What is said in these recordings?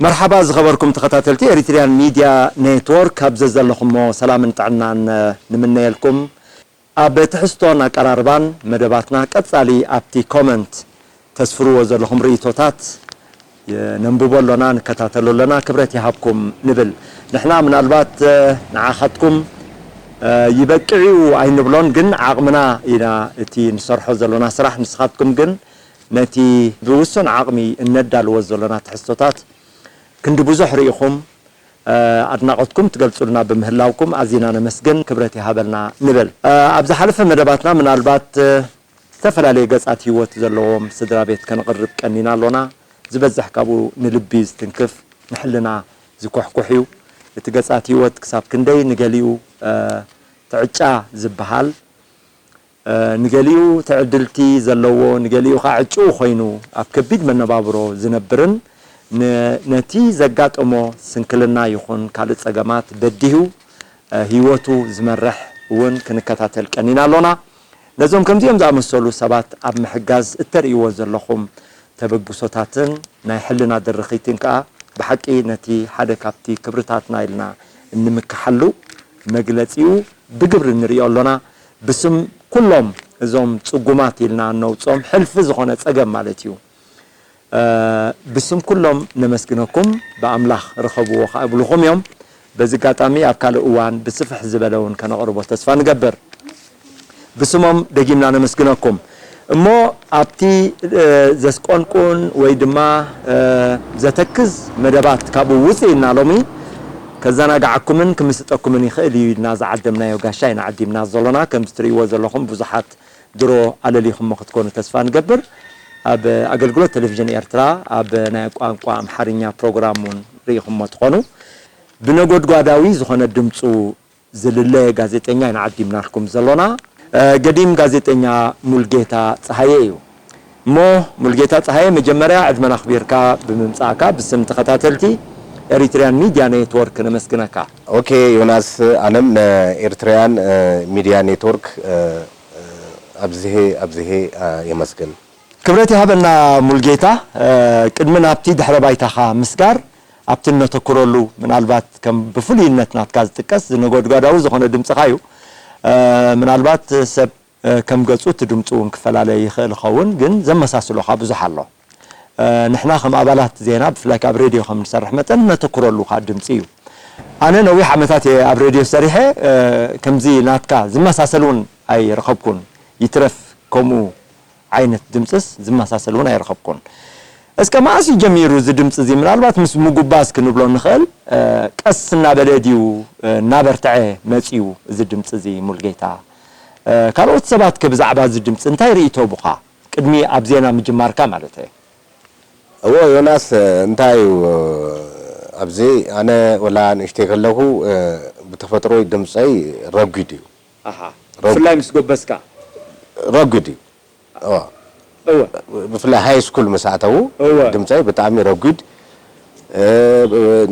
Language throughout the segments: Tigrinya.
መርሓባ ዝኸበርኩም ተኸታተልቲ ኤሪትሪያን ሚድያ ኔትወርክ፣ ኣብ ዘዘለኹሞ ሰላምን ጥዕናን ንምነየልኩም። ኣብ ትሕዝቶን ኣቀራርባን መደባትና ቀጻሊ ኣብቲ ኮመንት ተስፍርዎ ዘለኹም ርእይቶታት ነንብቦ ኣሎና፣ ንከታተሎ ኣሎና፣ ክብረት ይሃብኩም ንብል። ንሕና ምናልባት ንዓኻትኩም ይበቅዕ'ዩ ኣይንብሎን፣ ግን ዓቕምና ኢና እቲ ንሰርሖ ዘሎና ስራሕ። ንስኻትኩም ግን ነቲ ብውሱን ዓቕሚ እነዳልዎ ዘሎና ትሕዝቶታት ክንዲ ብዙሕ ርኢኹም ኣድናቖትኩም ትገልጹልና ብምህላውኩም ኣዚና ነመስግን፣ ክብረት ይሃበልና ንብል። ኣብ ዝሓለፈ መደባትና ምናልባት ዝተፈላለየ ገጻት ህይወት ዘለዎም ስድራ ቤት ከነቕርብ ቀኒና ኣሎና። ዝበዝሕ ካብኡ ንልቢ ዝትንክፍ፣ ንሕልና ዝኩሕኩሕ እዩ። እቲ ገጻት ህይወት ክሳብ ክንደይ ንገሊኡ ትዕጫ ዝበሃል፣ ንገሊኡ ትዕድልቲ ዘለዎ፣ ንገሊኡ ኸኣ ዕጭኡ ኮይኑ ኣብ ከቢድ መነባብሮ ዝነብርን፣ ን-፣ ነቲ ዘጋጠሞ ስንክልና ይኹን ካልእ ጸገማት በዲሁ ህይወቱ ዝመርሕ እውን ክንከታተል ቀኒና ኣሎና። ነዞም ከምዚኦም ዝኣመሰሉ ሰባት ኣብ ምሕጋዝ እተርእይዎ ዘለኹም ተበግሶታትን ናይ ሕልና ድርኺትን ከኣ ብሓቂ ነቲ ሓደ ካብቲ ክብርታትና ኢልና እንምክሓሉ መግለጺኡ ብግብሪ ንርእዮ ኣሎና። ብስም ኩሎም እዞም ጽጉማት ኢልና እነውጽኦም፣ ሕልፊ ዝኾነ ጸገም ማለት እዩ። እ፣ ብስም ኩሎም ነመስግነኩም፣ ብኣምላኽ ርኸብዎ ኸኣ ይብሉኹም እዮም። በዚ ኣጋጣሚ ኣብ ካልእ እዋን ብስፍሕ ዝበለ እውን ከነቕርቦ ተስፋ ንገብር። ብስሞም ደጊምና ነመስግነኩም። እሞ ኣብቲ፣ እ፣ ዘስቆንቁን ወይ ድማ፣ እ፣ ዘተክዝ መደባት ካብኡ ውጽእ ኢልና ሎሚ ከዘናግዓኩምን ክምስጠኩምን ይኽእል እዩ ኢልና ዝዓደምናዮ ጋሻ ኢና ዓዲምና ዘሎና። ከምዚ ትርእይዎ ዘለኹም ብዙሓት ድሮ ኣለሊኹሞ ክትኮኑ ተስፋ ንገብር። ኣብ ኣገልግሎት ቴሌቪዥን ኤርትራ ኣብ ናይ ቋንቋ ኣምሓርኛ ፕሮግራም እውን ርኢኹሞ ትኾኑ። ብነጎድጓዳዊ ዝኾነ ድምጹ ዝልለ ጋዜጠኛ ኢና ዓዲምናልኩም ዘሎና። እ፣ ገዲም ጋዜጠኛ ሙልጌታ ጸሃየ እዩ። እሞ ሙልጌታ ጸሃየ፣ መጀመርያ ዕድመና ኣኽቢርካ ብምምጻእካ ብስም ተኸታተልቲ ኤሪትሪያን ሚድያ ኔትወርክ ነመስግነካ። ኦኬ ዮናስ፣ ኣነም ንኤርትሪያን፣ እ፣ ሚድያ ኔትወርክ፣ እ፣ እ፣ ኣብዝሄ፣ ኣብዝሄ፣ እ፣ የመስግን። ክብረት ይሃበልና ሙልጌታ። እ፣ ቅድሚ ናብቲ ድሕረ ባይታኻ ምስጋር፣ ኣብቲ እነተኩረሉ፣ ምናልባት ከም ብፍሉይነት ናትካ ዝጥቀስ ዝነጎድጓዳዊ ዝኾነ ድምጽኻ እዩ። እ፣ ምናልባት ሰብ፣ እ፣ ከም ገጹ እቲ ድምጹ እውን ክፈላለ ይኽእል ይኸውን፣ ግን ዘመሳስሎኻ ብዙሕ ኣሎ። እ፣ ንሕና ከም ኣባላት ዜና፣ ብፍላይ ኣብ ሬድዮ ከም ንሰርሕ መጠን፣ እነተኩረሉ ከኣ ድምጺ እዩ። ኣነ ነዊሕ ዓመታት እየ ኣብ ሬድዮ ሰሪሐ፣ እ፣ ከምዚ ናትካ ዝመሳሰል እውን ኣይረኸብኩን። ይትረፍ ከምኡ ዓይነት ድምጽስ ዝመሳሰል እውን ኣይረኸብኩን። እስከ መኣስ እዩ ጀሚሩ እዚ ድምጺ እዚ? ምናልባት ምስ ምጉባዝ ክንብሎ ንኽእል። እ፣ ቀስ እናበለ ድዩ፣ እ፣ እናበርትዐ መጺኡ እዚ ድምጺ እዚ ሙልጌታ? እ፣ ካልኦት ሰባት ከ ብዛዕባ እዚ ድምጺ እንታይ ርእይቶ ቡኻ? ቅድሚ ኣብ ዜና ምጅማርካ ማለት እየ። እዎ ዮናስ፣ እ፣ እንታይ እዩ፣ እ፣ ኣብዚ ኣነ ወላ ንእሽተይ ከለኹ፣ እ፣ ብተፈጥሮይ ድምጸይ ረጒድ እዩ። ኣሃ። ረጒድ። ብፍላይ ምስ ጎበዝካ? ረጒድ እዩ። እዋ። እወ። ብፍላይ ሃይ ስኩል ምስ ኣተዉ እወ። ድምፀይ ብጣዕሚ ረጒድ፣ እ፣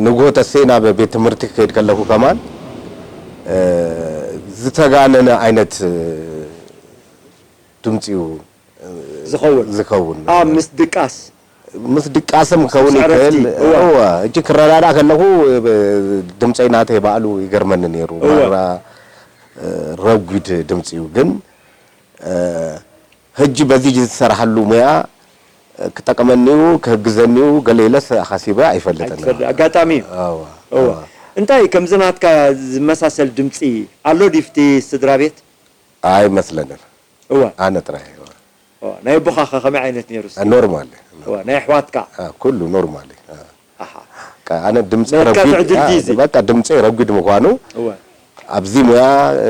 ንግሆ ተሴ ናብ ቤት ትምህርቲ ክኸይድ ከለኹ ከማን፣ እ፣ ዝተጋነነ ዓይነት፣ እ፣ ድምፂ እዩ፣ እ፣ ዝኸውን። ዝኸውን። ኣ፣ ምስ ድቃስ። ምስ ድቃስም ክኸውን ምስ ዕረፍቲ፣ ይኽእል። እወ። እወ፣ እጂ ክረዳዳእ ከለኹ፣ እ፣ ድምፀይ ናተይ ባዕሉ ይገርመኒ ነይሩ። እወ። ማራ፣ እ፣ ረጒድ ድምፂ እዩ። ግን፣ እ፣ ሕጂ በዚ ዝሰራሓሉ ሙያ ክጠቅመኒዩ፣ ክህግዘኒዩ፣ ገለ ኢለስ ሓሲበ ኣይፈልጥን። ኣይትፈልጥ፣ ኣጋጣሚ እዩ። እወ፣ እወ። እወ። እንታይ ከምዚ ናትካ ዝመሳሰል ድምጺ ኣሎ ድዩ ኣብቲ ስድራ ቤት? ኣይመስለንን። እወ። ኣነ ጥራይ፣ እወ። እወ። ናይ ኣቦኻ ከ ከመይ ዓይነት ነይሩ እስቲ? ኖርማል። እወ፣ ናይ ኣሕዋትካ? አ፣ ኩሉ ኖርማል። አ። ኣሓ። በቃ ኣነ ድምፂ ናትካ ረጒድ፣ ትዕድልቲ አ፣ እዚ። በቃ ድምፂ ረጒድ ምዃኑ እወ። ኣብዚ ሙያ፣ እ፣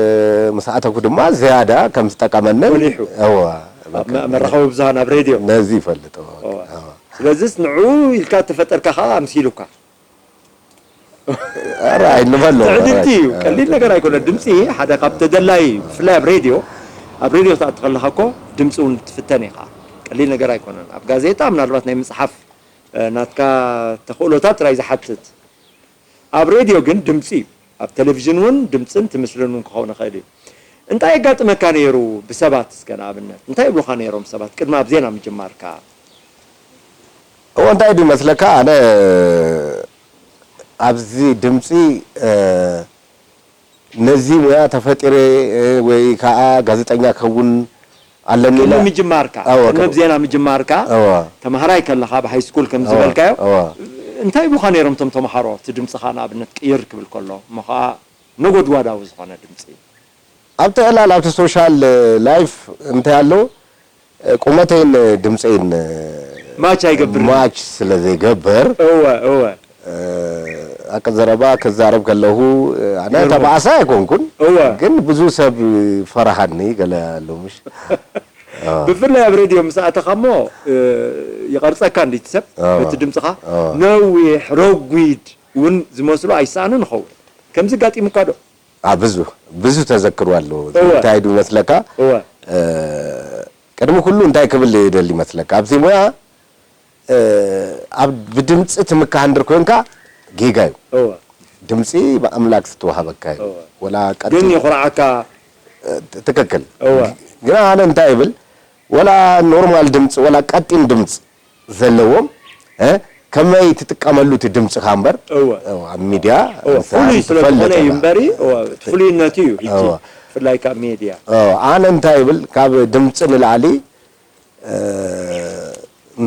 ምስ ኣተኩ ድማ ዝያዳ ከም ዝጠቀመንን ጎሊሑ። እወ፣ ኣብ በቃ መ-፣ መራኸቢ ብዙሃን ኣብ ሬድዮ። ነዚ ይፈልጥ፣ እወ፣ እወ። እወ። ስለዚስ ንዑ ኢልካ ተፈጠርካ ከኣ ኣምሲሉካ። ኧረ ኣይንበሎ፣ ትዕድልቲ ኧረ፣ እዩ፣ ኧረ። ቀሊል ነገር ኣይኮነን። ድምፂ ሓደ ካብ ተደላይ፣ ብፍላይ ኣብ ሬድዮ፣ ኣብ ሬድዮ ትኣቱ ከለኻ እኮ ድምፂ እውን ትፍተን ኢኻ። ቀሊል ነገር ኣይኮነን። ኣብ ጋዜጣ ምናልባት ናይ ምፅሓፍ፣ እ፣ ናትካ ተኽእሎታት ጥራይ ዝሓትት። ኣብ ሬድዮ ግን ድምፂ እዩ። ኣብ ቴሌቪዥን እውን ድምፅን ትምስልን እውን ክኸውን ይኽእል እዩ። እንታይ የጋጥመካ ነይሩ ብሰባት? እስከ ንኣብነት እንታይ ይብሉኻ ነይሮም ሰባት ቅድሚ ኣብ ዜና ምጅማርካ? እወ፣ እንታይ ድዩ መስለካ፣ ኣነ ኣብዚ ድምፂ ነዚ ሙያ ተፈጢረ ወይ ከዓ ጋዜጠኛ ከውን ኣለኒ ቅድሚ ኢለ ምጅማርካ እወ፣ ቅድሚ ቅድሚ- ብዜና ምጅማርካ እወ፣ ተምሃራይ ከለኻ ኣብ ሃይ ስኩል ከም እወ፣ ዝበልካዮ እወ። እንታይ ምዃን ነይሮም እቶም ተምሃሮ እቲ ድምፅኻ ንኣብነት ቅይር ክብል ከሎ እሞ ከዓ ነጎድጓዳዊ ዝኾነ ድምፂ ኣብቲ ዕላል ኣብቲ ሶሻል ላይፍ እንታይ ኣሎ ቁመተይን ድምፀይን ማች ኣይገብርን ማች ስለ ዘይገብር እወ እወ ኣቀዘረባ ክዛረብ ከለኹ ኣነ ይገርመካ። ተባእሳ ኣይኮንኩን እወ ግን ብዙ ሰብ ፈርሃኒ ገለ ኣሎ ምሽ ብፍላይ ኣብ ሬድዮ ምስ ኣተኻ እሞ እ፣ ይቐርፀካ እንዲቲ ሰብ እወ። በቲ ድምፅኻ እወ። ነዊሕ ረጒድ እውን ዝመስሉ ኣይሰኣንን ይኸውን ከምዚ ጋጢሙካ ዶ አ ብዙ ብዙ ተዘክሩ ኣለዎ እወ። እንታይ ዱ ይመስለካ እወ እ፣ ቅድሚ ኩሉ እንታይ ክብል ይደሊ ይመስለካ ኣብዚ ሙያ እ፣ ኣብ ብድምፂ ትምካህ እንድር ኮንካ ጌጋ እዩ እወ ድምፂ ብኣምላክ ዝተዋሃበካ እዩ እወ። ወላ ቀጢ ግን የኹርዓካ ትክክል እወ ግን ኣነ እንታይ ይብል ወላ ኖርማል ድምፂ ወላ ቀጢን ድምፂ ዘለዎም እ፣ ከመይ ትጥቀመሉ እቲ ድምፅኻ እምበር እወ እወ፣ ኣብ ሚድያ እወ ንስኻ ፍሉይ ስለ ትፈልጥ ዝኾነ እዩ ኢኻ። እምበሪ እወ እቲ ፍሉይነት እዩ ሕጂ እወ። ብፍላይ ካብ ሜድያ እወ፣ ኣነ እንታይ ይብል ካብ ድምፂ ንላዕሊ እ፣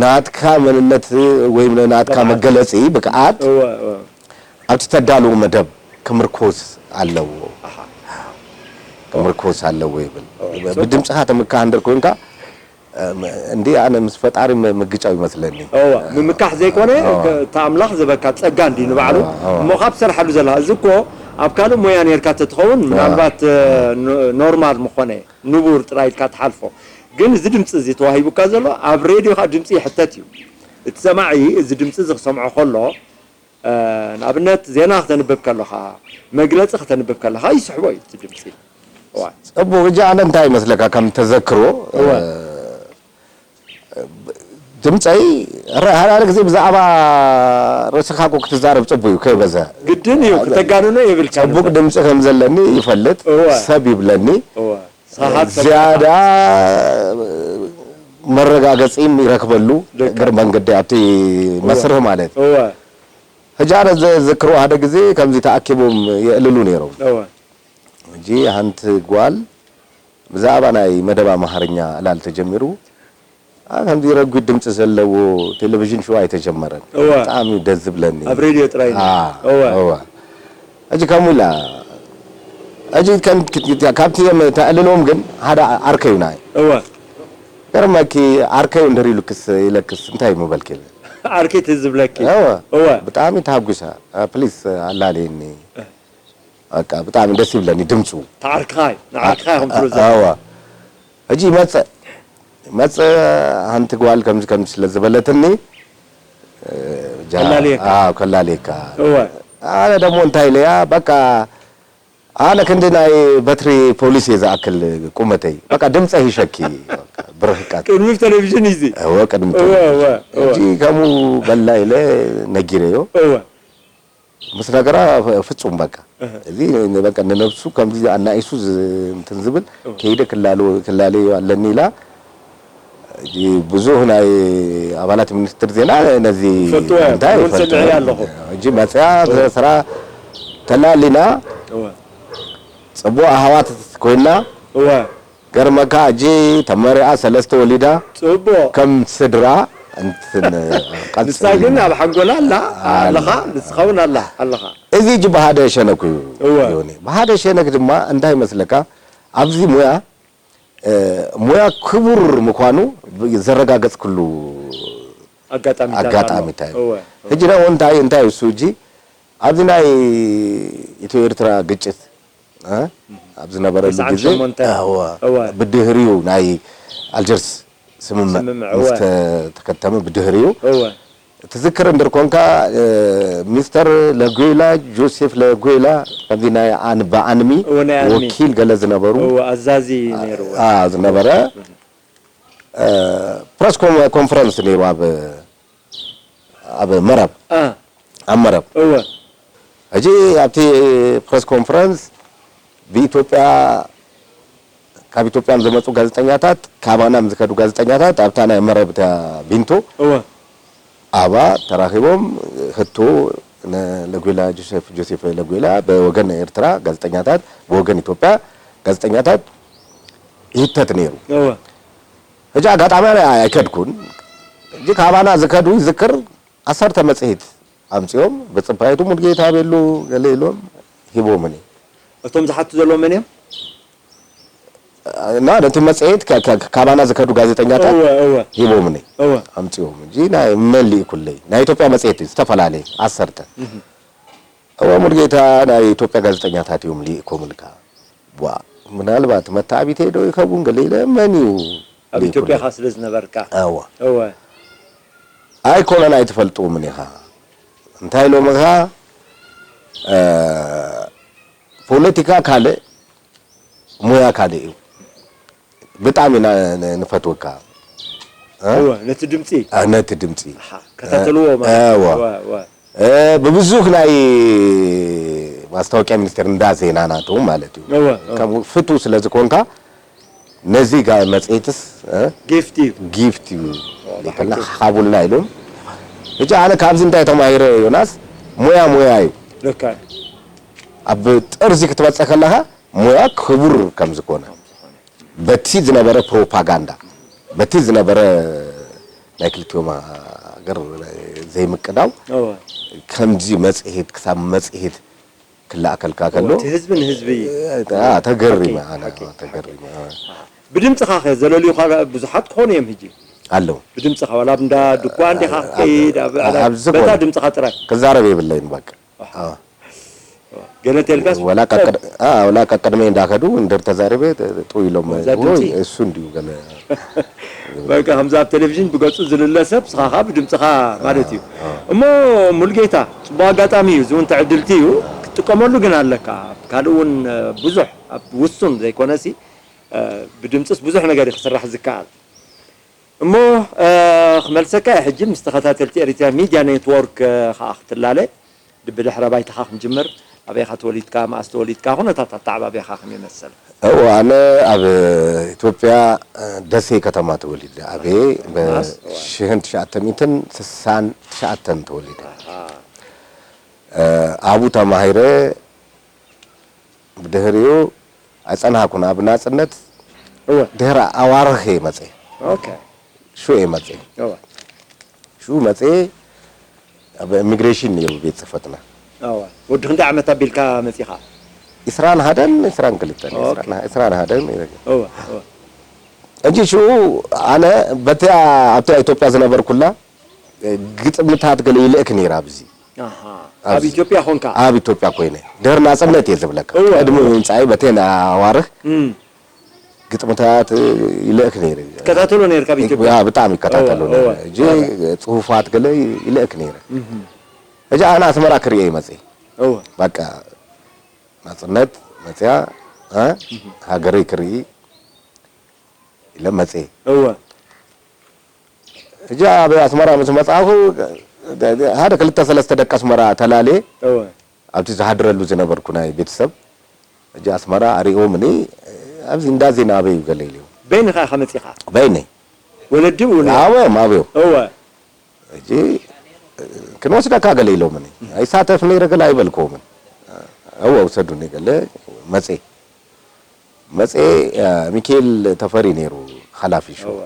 ናትካ መንነት ወይ ናትካ ብቕዓት። መገለፂ ብቅዓት እወ እወ ኣብቲ ተዳልዎ መደብ ክምርኮስ ኣለዎ ኣሓ ክምርኮስ ኣለዎ ይብል እወ። ብድምፅኻ ተምካህ እንድር ኮንካ እንዲ ኣነ ምስ ፈጣሪ ም- ምግጫው ይመስለኒ እወ ምምካሕ ዘይኮነ እወ። ከ- እቲ ኣምላኽ ዝበካ ፀጋ እንዲ ንባዕሉ እወ። እሞ ካብ ትሰርሓሉ ዘለኻ እዚ እኮ ኣብ ካልእ ሞያ ነርካ ተትኸውን ምናልባት እ፣ ኖ- ኖርማል ምኾነ ንቡር ጥራይ ኢልካ ትሓልፎ ግን እዚ ድምፂ እዚ ተዋሂቡካ ዘሎ ኣብ ሬድዮ ከዓ ድምፂ ይሕተት እዩ እቲ ሰማዒ እዚ ድምፂ እዚ ክሰምዖ ከሎ እ፣ ንኣብነት ዜና ክተንብብ ከለኻ መግለፂ ክተንብብ ከለኻ ይስሕቦ እዩ እቲ ድምፂ እዋ ፅቡቅ እጂ ኣነ እንታይ ይመስለካ ከም ተዘክሮ እወ። እ፣ ድምፀይ ረ- ሓደ ሓደ ግዜ ብዛዕባ ርእስኻ እኮ ክትዛረብ ፅቡቅ እዩ ከይበዘ ግድን እዩ ክተጋንኖ የብልካ ፅቡቅ ድምፂ ከም ዘለኒ ይፈልጥ እወ። ሰብ ይብለኒ እወ ሰሓት ሰብ ዝያዳ መረጋገፂም ይረክበሉ ደቂ። እግር መንገዲ ኣብቲ መስርህ ማለት እወ ሕጂ ኣነ ዘዝክሮ ሓደ ግዜ ከምዚ ተኣኪቦም የእልሉ ነይሮም እወ ሕጂ ሓንቲ ጓል ብዛዕባ ናይ መደብ ኣምሓርኛ ዕላል ተጀሚሩ ኣ፣ ከምዚ ረጒድ ድምፂ ዘለዎ ቴሌቪዥን ሽው ኣይተጀመረን እወ። ብጣዕሚ ደስ ዝብለኒ ኣብ ሬድዮ ጥራይ ነይሩ። ኣ፣ እወ። እወ። ሕጂ ከምኡ ኢላ ሕጂ ከም- ካብቲ የም- ተዕልሎም ግን ሓደ ዓርከይ እዩ ንዓይ እወ ገርመኪ ዓርከይ እንድር ኢሉክስ ኢለክስ እንታይ ምበልኪ ኢለ ዓርከይ ትዝብለኪ እወ እወ ብጣዕሚ ተሃጒሳ ፕሊስ ኣላለየኒ በቃ ብጣዕሚ ደስ ይብለኒ ድምፁ ተዓርክኻይ ንዓርክኻይ ከም ትብሎ እወ ሕጂ ይመፅእ ይመፅእ ሓንቲ ጓል ከምዚ ከምዚ ስለ ዝበለትኒ እ፣ ጃ- ከላልየካ። ኣዎ፣ ከላልየካ እወ ኣነ ደግሞ እንታይ ኢለያ በቃ ኣነ ክንዲ ናይ በትሪ ፖሊስ እየ ዝኣክል ቁመተይ በቃ ድምፀ ይሸኪ በቃ ብርሕቀት ቅድሚ ቴሌቪዥን እዩ እዚ እወ ቅድሚ እወ እወ እወ ሕጂ ከምኡ በላ ኢለ ነጊረዮ እወ ምስ ነገራ ፍጹም በቃ እዚ በቃ ንነብሱ ከምዚ ኣናኢሱ ዝ- እንትን ዝብል ከይደ ክላሉ ክላለዮ ኣለኒ ኢላ ሕጂ ብዙሕ ናይ ኣባላት ሚኒስትር ዜና ነዚ ይፈልጥዎ እዮም። እንታይ እውን ይፈልጡ ሰሚዐያ ኣለኹ። ሕጂ መፅያ ስራ ተላሊና እወ ፅቡቅ ኣህዋት ኮይና እወ ገርመካ ሕጂ ተመሪዓ ሰለስተ ወሊዳ ፅቡቅ ከም ስድራ እንትን ቀጽል ንሳ ግን ኣብ ሓንጎላ ኣላ ኣለኻ ንስኻ እውን ኣላ ኣለኻ እዚ ሕጂ ብሃደ ሸነክ እዩ እወ። ይሁን ብሃደ ሸነክ ድማ እንታይ ይመስለካ ኣብዚ ሙያ እ፣ ሙያ ክቡር ምኳኑ ዘረጋገፅክሉ ኣጋጣሚታት ኣጋጣሚታት ኣሎ። እወ ሕጂ ዳ እንታይ እንታይ እሱ ሕጂ ኣብዚ ናይ ኢትዮ ኤርትራ ግጭት እ፣ ኣብ ዝነበረሉ ተስዓን ግዜ ሸሞንተን። እወ፣ እወ። ብድህሪኡ ናይ ኣልጀርስ ስምምዕ ስምምዕ፣ ምስ እወ። ተ- ተከተመ ብድህሪኡ እወ ትዝክር እንድር ኮንካ እ፣ ሚስተር ለጉዌላ ጆሴፍ ለጉዌላ ከምዚ ናይ ኣን- ብኣንሚ እወ፣ ናይ ኣንሚ። ወኪል ገለ ዝነበሩ እወ ኣዛዚ ነይሩ አ፣ ዝነበረ እ፣ ፕረስ ኮን- ኮንፈረንስ ነይሩ ኣብ ኣብ መረብ አ ኣብ መረብ እወ ሕጂ ኣብቲ ፕረስ ኮንፈረንስ ብኢትዮጵያ ካብ ኢትዮጵያን ዝመፁ ጋዜጠኛታት ካባናም ዝከዱ ጋዜጠኛታት ኣብታ ናይ መረብ እታ ቢንቶ እወ ኣባ ተራኺቦም ህቶ ነ-፣ ለጉላ ጆሴፍ፣ ጆሴፍ ለጉላ ብወገን ኤርትራ ጋዜጠኛታት፣ ብወገን ኢትዮጵያ ጋዜጠኛታት ይህተት ነይሩ። እወ ሕጂ ኣጋጣሚ ኣነ ኣይከድኩን። ሕጂ ካባና ዝከዱ ይዝክር ዓሰርተ መጽሔት ኣምጺኦም ብጽባይቱ ሙሉጌታ ቤሉ ገለ ኢሎም ሂቦምኒ። እቶም ዝሓቱ ዘለዉ መን እዮም? እና ነቲ መጽሔት ከ-፣ ከ-፣ ካባና ዝከዱ ጋዜጠኛታት እወ እወ ሂቦምኒ እወ ኣምጺኦም። ሕጂ ናይ መሊእኩለይ ናይ ኢትዮጵያ መጽሔት እዩ ዝተፈላለየ ዓሰርተ። እወ ሙሉጌታ ናይ ኢትዮጵያ ጋዜጠኛታት እዮም ልኢኮምልካ። ዋ ምናልባት መተዓቢተይ ዶ ይኸውን ገለ ኢለ መን እዩ ኣብ ልኢኩለይ? ኢትዮጵያ ኻ ስለ ዝነበርካ እወ እወ ኣይኮነን ኣይትፈልጥዎምን ኢኻ። እንታይ ኢሎምኻ? እ፣ ፖለቲካ ካልእ ሙያ ካልእ እዩ። ብጣዕሚ ኢና ን-፣ ንፈትወካ። እ? እወ ነቲ ድምፂ እ፣ ነቲ ድምፂ ኣሓ፣ ከታተልዎ ማለት እወ። እወ እወ እ፣ ብብዙሕ ናይ ማስታወቂያ ሚኒስቴር እንዳ ዜና ናቱ ማለት እዩ። እወ ከም ፍቱ ስለ ዝኾንካ ነዚ ጋ መጽሔትስ እ፣ ጊፍት እዩ ጊፍት እዩ ኦ፣ ይከና ብሓቂ። ሓቡልና ኢሎም። ሕጂ ኣነ ካብዚ እንታይ ተማሂረ ዮናስ? ሞያ ሞያ እዩ። ልካ ኣብ ጥርዚ ክትበጽሕ ከለኻ ሞያ ክቡር ከም ዝኾነ በቲ ዝነበረ ፕሮፓጋንዳ በቲ ዝነበረ ናይ ክልቲኦም ሃገር ዘይምቅዳው እወ ከምዚ መጽሔት ክሳብ መጽሔት ክለኣከልካ ከሎ እቲ ህዝቢ ንህዝቢ አ፣ ተገሪመ ኦኬ፣ ኣነ ኦኬ። ተገሪመ። ብድምፅኻ ከ ዘለልዩ ካልእ ብዙሓት ክኾኑ እዮም ሕጂ ኣለዉ ብድምፅኻ ዋላ ኣብ እንዳ ድኳ እንዲኻ ክትከይድ ኣብ ዕዳጋ ኣብዚ በታ ኮነ። ድምፅኻ ጥራይ ክዛረብ የብለይን በቃ። አ፣ ገለ ተልካስ ወላ ቀቅድ-፣ አ፣ ወላ ቀቅድመይ እንዳኸዱ እንድር ተዛሪበ ጥው ኢሎም እዛ ወይ ድምፂ? እሱ እንዲሁ ገለ በቃ ከምዚ ኣብ ቴሌቪዥን ብገፁ ዝልለ ሰብ ስኻ ኸዓ ብድምፅኻ ማለት እዩ። እሞ ሙሉጌታ ፅቡቅ ኣጋጣሚ እዩ፣ እዚ እውን ትዕድልቲ እዩ ክትጥቀመሉ ግን ኣለካ። ካልእ እውን እ፣ ብዙሕ ኣብ ውሱን ዘይኮነሲ እ፣ ብድምፅስ ብዙሕ ነገር እዩ ክስራሕ ዝከኣል። እሞ እ፣ ክመልሰካ እየ ሕጂ ምስ ተኸታተልቲ ኤሪትሪያን ሚድያ ኔትዎርክ እ፣ ኸዓ ክትላለ ብድሕረ ባይታኻ ክንጅምር፣ ኣበይ ኢኻ ተወሊድካ፣ መኣስ ተወሊድካ፣ ኩነታት ኣተዓባብያኻ ከመይ ይመስል? እወ ኣነ ኣብ ኢትዮጵያ ደሴ ከተማ ተወሊደ ዓብየ መኣስ? እወ። ብሽሕን ትሽዓተ ሚእትን ስሳን ትሽዓተን ተወሊደ። ኣብኡ ተማሂረ ብድሕሪኡ ኣይጸናሕኩን ኣብ ናጽነት እወ ድሕሪ ኣዋርኽ እየ መጸ ኦኬ ሹ እየ መጸ እወ ሹ መጸ ኣብ ኢሚግሬሽን ነይሩ ቤት ጽሕፈትና እወ ወዲ ክንደይ ዓመት ኣቢልካ መጺኻ ኢስራን ሓደን ኢስራን ክልተን ኦኬ። ኢስራን ሓደን ነይረ እወ እወ እንጂ ሽኡ ኣነ በቲ ኣብቲ ኢትዮጵያ ዝነበርኩላ ግጥምታት ገለ ይልእክ ነይራ ኣብዚ ኣሃ ኣብ ኢትዮጵያ ኾንካ ኣብ ኢትዮጵያ ኮይነ ድሕሪ ናጽነት እየ ዝብለካ እወ፣ ቅድሚ እወ። ምምጻይ በተን ኣዋርኽ እም፣ ግጥምታት ይልእክ ነይረ ትከታተሎ ነይርካ ኣብ ኢትዮጵያ ያ ብጣዕሚ ይከታተሎ እወ፣ ነይረ እወ፣ እጂ እወ። ጽሁፋት ገለ ይልእክ ነይረ እም፣ እጂ ኣነ ኣስመራ ክርእየ ይመጽእ እወ በቃ ናጽነት መጽያ እ? ሃገረይ ክርኢ ኢለ መጽየ እወ እጂ ኣብ ኣስመራ ምስ መጻእኹ ሓደ ክልተ ሰለስተ ደቂ ኣስመራ ተላልየ እወ ኣብቲ ዝሓድረሉ ዝነበርኩ ናይ ቤተሰብ እጂ ኣስመራ ኣሪኦምኒ ኣብዚ እንዳ ዜና ኣበይ እዩ ገለ ኢልዮም በይንኻ ኢኻ መጺኻ በይነይ ወለዲ እውን እዮም ኣብዮም ኣብዮም እወ እጂ ክንወስደካ ገለ ኢሎምኒ ኣይሳተፍ ነይረ ገለ ኣይበልክዎምን እወ ውሰዱኒ ገለ መጽየ መጽየ ሚካኤል ተፈሪ ነይሩ ሓላፊ ሹ እወ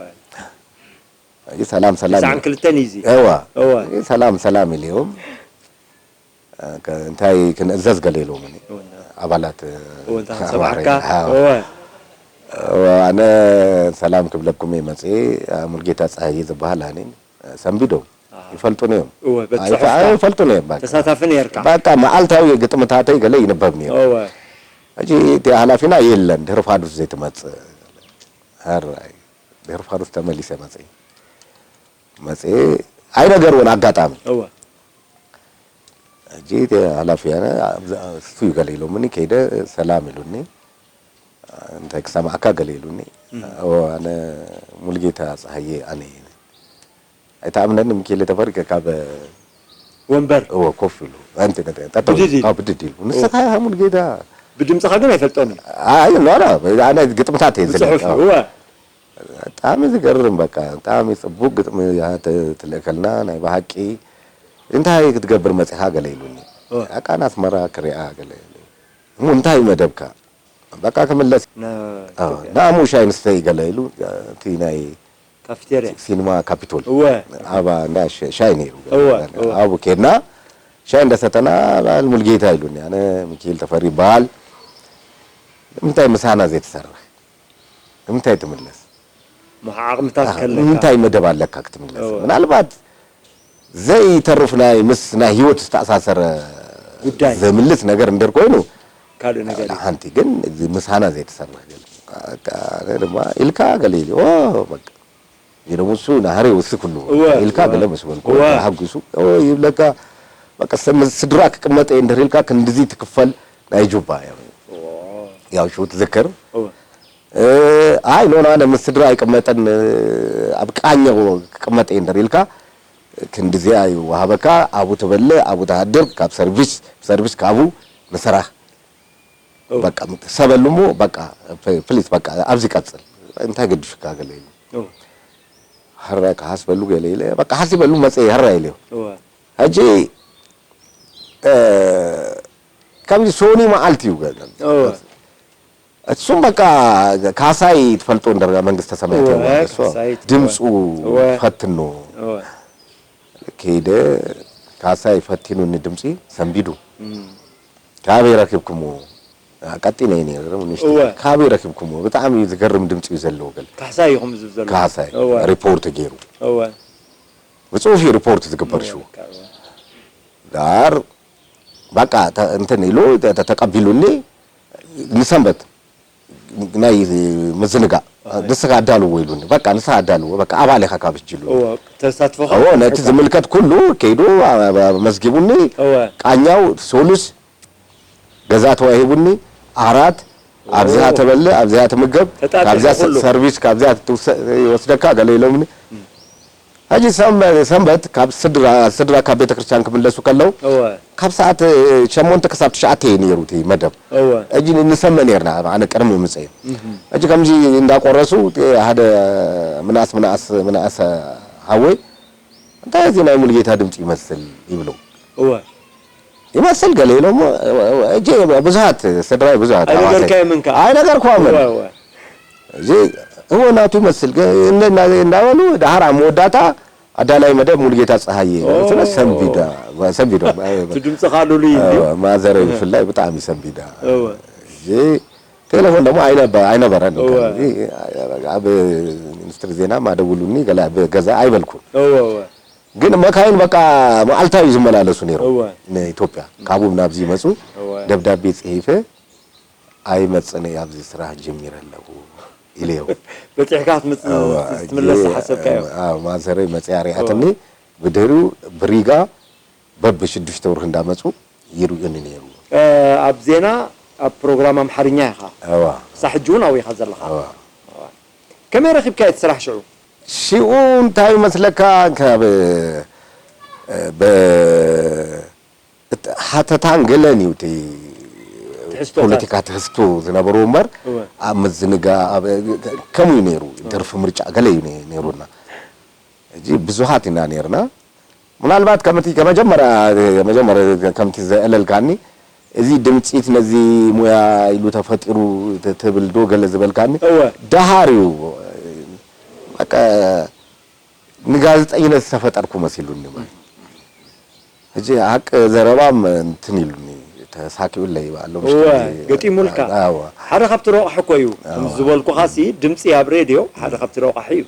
እጂ ሰላም ሰላም ትስዓን ክልተን እዩ እዚ እወ እወ እጂ ሰላም ሰላም ኢልዮም እንታይ ክንእዘዝ ገለ ኢሎምኒ ኣባላት እወ እንታ ክንሰምዓካ ኣባላት፣ እወ እወ ኣነ ሰላም ክብለኩም እየ መጽየ ሙልጌታ ጸሃየ ዝበሃል ኣነ ሰንቢዶም ይፈልጡኒ እዮም እወ በቲ ኣይፈ- ጽሑፍካ ይፈልጡኒ እዮም በቃ ተሳታፊ ነርካ በቃ መዓልታዊ ግጥምታተይ ገለ ይንበብ ነይሩ እወ ሕጂ እቲ ሓላፊና የለን ድሕሪ ፋዱስ ዘይትመጽእ ሃራይ ድሕሪ ፋዱስ ተመሊሰ መጽየ መጽየ ኣይነገርዎን ኣጋጣሚ እወ ሕጂ እቲ ሓላፊ ኣነ ኣብዛ- እሱ እዩ ገለ ኢሎምኒ ከይደ ሰላም ኢሉኒ እንታይ ክሰማዕካ ገለ ኢሉኒ እወ ኣነ ሙልጌታ ፀሃየ ኣነ እየ ኣይተኣምነኒ ሚካኤል ተፈሪ ካብ ወንበር እወ ኮፍ ኢሉ ኣንቲ ጠጠው ብድድ ኢሉ። ካብ ብድድ ኢሉ ንስኻ ኢኻ ሙልጌታ ብድምፅኻ ግን ኣይፈልጦን እዩ ኣይ ኖ ኖ ኣነ ግጥምታት እየ ብፅሑፍ ዝለቅ እወ ብጣዕሚ ዝገርም በቃ ብጣዕሚ ፅቡቅ ግጥሚ እያ ት- ትልእከልና ናይ ብሓቂ እንታይ ክትገብር መጺኻ ገለ ኢሉኒ። ኦ። በቃ ንኣስመራ ክሪኣ ገለ ኢሉ። እሞ እንታይ መደብካ? በቃ ክምለስ። ናብ ኣዎ፣ ኢትዮጵያ። ንኣሙ ሻይ ንስተይ ገለ ኢሉ። እቲ ናይ ካፊቴርያ። ሲኒማ ካፒቶል እወ። ኣባ እንዳ ሸ- ሻይ ነይሩ። እወ፣ እወ። ኣብኡ ኬድና ሻይ እንዳሰተና በዓል ሙልጌታ ኢሉኒ። ኣነ ሚካኤል ተፈሪ ይበሃል። ንምንታይ ምሳና ዘይትሰርሕ? ንምንታይ ትምለስ? ምሓ ዓቕምታት ከለካ። እንታይ መደብ ኣለካ ክትምለስ? እወ። ምናልባት ዘይተርፍ ናይ ምስ ናይ ህይወት ዝተኣሳሰረ ጉዳይ። ዘምልስ ነገር እንድር ኮይኑ ካልእ ነገር እዩ። ሓንቲ ግን እዚ ምሳና ዘይትሰርሕ ገለ ኣነ ድማ ኢልካ ገለ ኢሉ ኦ በቃ ይደሞ እሱ ናህሪ ውስክ ሁሉ እወ፣ ኢልካ እወ። ገለ ምስ በልኩ እወ። ተሓጒሱ ኦ ይብለካ በቃ ስም- ስድራ ክቅመጥ እየ እንድር ኢልካ ክንድዚ ትክፈል ናይ ጁባ እዮም ያው ሽው ትዝክር እወ። እ፣ ኣይ ኖ ኣነ ምስ ስድራ ኣይቅመጥን እ፣ ኣብ ቃኘው ክቅመጥ እየ እንድር ኢልካ ክንድዚኣ ይወሃበካ ኣብኡ ትበልዕ ኣብኡ ትሃድር ካብ ሰርቪስ ሰርቪስ ካብኡ ንስራሕ እወ። በቃ ሰበሉ እሞ በቃ ፕ- ፕሊስ በቃ ኣብዚ ቀጽል እንታይ ገድሽካ ገለ ኢሉ እወ። ሕራይ ክሓስበሉ ገለ ኢለ በቃ ሓሲበሉ መጸ ሕራይ ኢለ እወ። ሕጂ እ፣ ከምዚ ሶኒ መዓልቲ እዩ ገለ እወ። እሱም በቃ ካሳይ ትፈልጦ እንደ መንግስተ ሰማያት እወ፣ ያዋርሶ ካሳይ ድምፁ እወ። ፈትኖ እወ። ከይደ ካሳይ ፈቲኑኒ ድምፂ ሰንቢዱ እም። ካበይ ረኪብኩምዎ ቀጢነ እዩ ነይሩ ንእሽተይ እወ። ካበይ ረኪብኩምዎ ብጣዕሚ ዝገርም ድምፂ እዩ ዘለዎ ገለ ካሕሳይ ኢኹም ዝብ ዘሎ ካሳይ እወ። ሪፖርት ገይሩ እወ። ብፅሁፍ እዩ ሪፖርት ዝግበር ሽው እወ። ዳር በቃ ተ- እንትን ኢሉ ተ- ተ- ተቀቢሉኒ ንሰንበት ናይ ምዝንጋዕ ንስኻ ኣዳልዎ ኢሉኒ በቃ ንስኻ ኣዳልዎ በቃ ኣባል ኢኻ ካብ ሕጂ ኢሉ እወ። ተሳትፎኻ እዎ ነቲ ዝምልከት ኩሉ ከይዱ ኣ- ኣ- መዝጊቡኒ እወ። ቃኛው ሶሉስ ገዛ ተዋሂቡኒ ኣራት ኣብዚኣ ኦ። ተበልዕ ኣብዚኣ ትምገብ ተጣጢሑ ካብዚኣ ኩሉ። ሰርቪስ ካብዚኣ ትውሰ- ይወስደካ ገለ ኢሎምኒ ሕጂ ሰንበ- ሰንበት ካብ ስድራ ስድራ ካብ ቤተክርስትያን ክምለሱ ከለው እወ። ካብ ሰዓት እ፣ ሸሞንተ ክሳብ ትሽዓተ እዩ ነይሩ እቲ መደብ እወ። ሕጂ ንሰመ ነርና ኣነ ቅድሚ ምፅእ ሕጂ ከምዚ እንዳቆረሱ እቲ ሓደ ምንኣስ ምንኣስ ምንኣስ ሃወይ እንታይ እዚ ናይ ሙሉጌታ ድምፂ ይመስል ይብሉ እወ። ይመስል ገለ ኢሎሞ ሕጂ ብዙሃት ስድራይ ብዙሃት ኣይነገርካዮምን ከ? ኣይነገርኳምን እወ፣ እወ። እዚ እወ ናቱ ይመስል ገ- እንደ- እንዳ- እንዳበሉ ደሓር ኣብ መወዳእታ ኣዳላይ መደብ ሙሉጌታ ፀሃየ እዩ። ኦ። ስለ ሰንቢዳ ሰንቢዶ እቲ ድምፅኻ ልሉይ እንድዩ። ማዘረይ ብፍላይ ብጣዕሚ ሰንቢዳ እወ። እዚ ቴሌፎን ደግሞ ኣይነበ- ኣይነበረን እወ። እዚ ኣብ ሚኒስትሪ ዜና ማደውሉኒ ገለ ኣብ ገዛ ኣይበልኩን እወ፣ እወ። ግን መካይን በቃ መዓልታዊ ዝመላለሱ ነይሮም እወ። ንኢትዮጵያ ካብኡ ናብዚ ይመፁ እወ። ደብዳቤ ፅሒፈ ኣይመፅን እየ ኣብዚ ስራሕ ጀሚረ ኣለኹ ኢለዮም በፂሕካ ክትምፅ- እወ፣ ትምለስ እየ- ሓሰብካዮ። እወ፣ ማዘረይ መፅያ ሪኣትኒ ብድሕሪኡ ብሪጋ በብሽዱሽተ ወርሒ እንዳመፁ ይርእዩኒ ነይሩ እ፣ ኣብ ዜና ኣብ ፕሮግራም ኣምሓርኛ ኢኻ እወ ክሳብ ሕጂ እውን ኣብኡ ኢኻ ዘለኻ እወ ከመይ ረኺብካዮ እቲ ስራሕ ሽዑ ሽኡ እንታይ ይመስለካ ካብ እ፣ ብ- እቲ ሓተታን ገለን እዩ እቲ ትሕዝቶታት። ፖለቲካ ትሕዝቶ ዝነበሩ እምበር እወ። ኣብ ምዝንጋ ኣብ ከምኡ እዩ ነይሩ ደርፊ ምርጫ ገለ እዩ ነይ- ነይሩና ሕጂ ብዙሃት ኢና ነይርና ምናልባት ከምቲ ከመጀመርያ መጀመርያ ከምቲ ዘእለልካኒ እዚ ድምፂት ነዚ ሙያ ኢሉ ተፈጢሩ ት- ትብል ዶ ገለ ዝበልካኒ እወ። ደሃር እዩ በቃ ንጋዜጠኝነት ዝተፈጠርኩ መሲሉኒ ማለት ሕጂ ሓቂ ዘረባም እንትን ኢሉኒ ተሳኪዑለይ ኣሎ እወ፣ ገጢሙልካ። ሓደ ካብቲ ረቑሒ እኮ እዩ ከም ዝበልኩኻ ሲ ድምፂ ኣብ ሬድዮ ሓደ ካብቲ ረቑሒ እዩ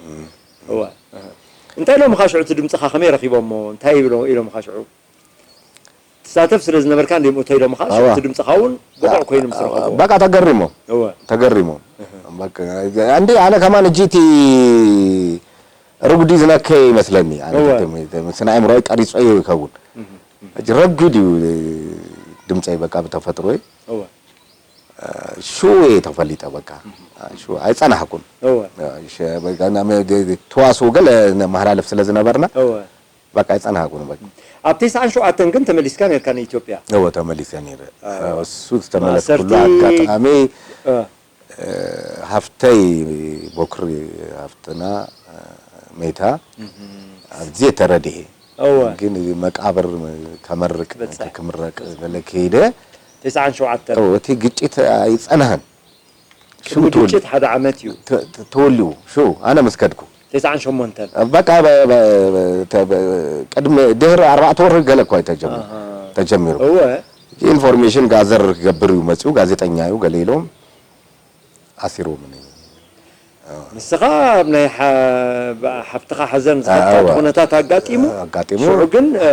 እወ እንታይ ኢሎምኻ ሽዑ እቲ ድምፅኻ ከመይ ረኺቦሞ እንታይ ኢሎምኻ ሽዑ ትሳተፍ ስለ ዝነበርካ እንዲም እቶ ኢሎምኻ ሽዑ እቲ ድምፅኻ እውን ብቑዕ ኮይኑ ምስ ረኸብዎ በቃ ተገሪሞም እወ ተገሪሞም በቃ እንዲ ኣነ ከማን እጂ እቲ ርጉዲ ዝነከየ ይመስለኒ ኣነ እወ። ስነ ኣእምሮዊ ቀሪፀዮ ይኸውን ሕጂ ረጉድ እዩ ድምፀይ በቃ ብተፈጥሮይ እወ ሽው እየ ተፈሊጠ በቃ ሽው ኣይፀናሕኩን እወ ተዋስኡ ገለ መሃላለፍ ስለ ዝነበርና እወ በቃ ኣይፀናሕኩን በቃ ኣብ ተስዓን ሸውዓተን ግን ተመሊስካ ነርካ ንኢትዮጵያ እወ ተመሊሰ ነይረ እሱ ዝተመለስኩሉ ማእሰርቲ- ኣጋጣሚ እ፣ ሃፍተይ ቦክሪ ሃፍትና መይታ ኣብዚ ተረድኤ እወ። ግን መቃብር ከመርቅ ክበጽሕ። ክምረቅ ገለ ከይደ ተስዓን ሸውዓተን እወ፣ እቲ ግጭት ኣይጸናህን። ሽዑ ቅድሚ ተወልዩ ግጭት ሓደ ዓመት እዩ። ተ- ተ- ተወልዩ ሽዑ ኣነ ምስ ከድኩ ተስዓን ሸሞንተን በቃ በ- በ- በ- ተ- በ- ቅድሚ ድህሪ ኣርባዕተ ወርሒ ገለ እኳ እዩ ተጀሚሩ ኣሃ። ተጀሚሩ እወ ኢንፎርሜሽን ጋዘር ክገብር እዩ መፅኡ ጋዜጠኛ እዩ ገለ ኢሎም ኣሲሮምኒ ንስኻ ኣብ ናይ ሓ- ሓፍትኻ ሓዘን ዝኸድካ እወ። ኩነታት ኣጋጢሙ ኣጋጢሙ ሽዑ ግን እ፣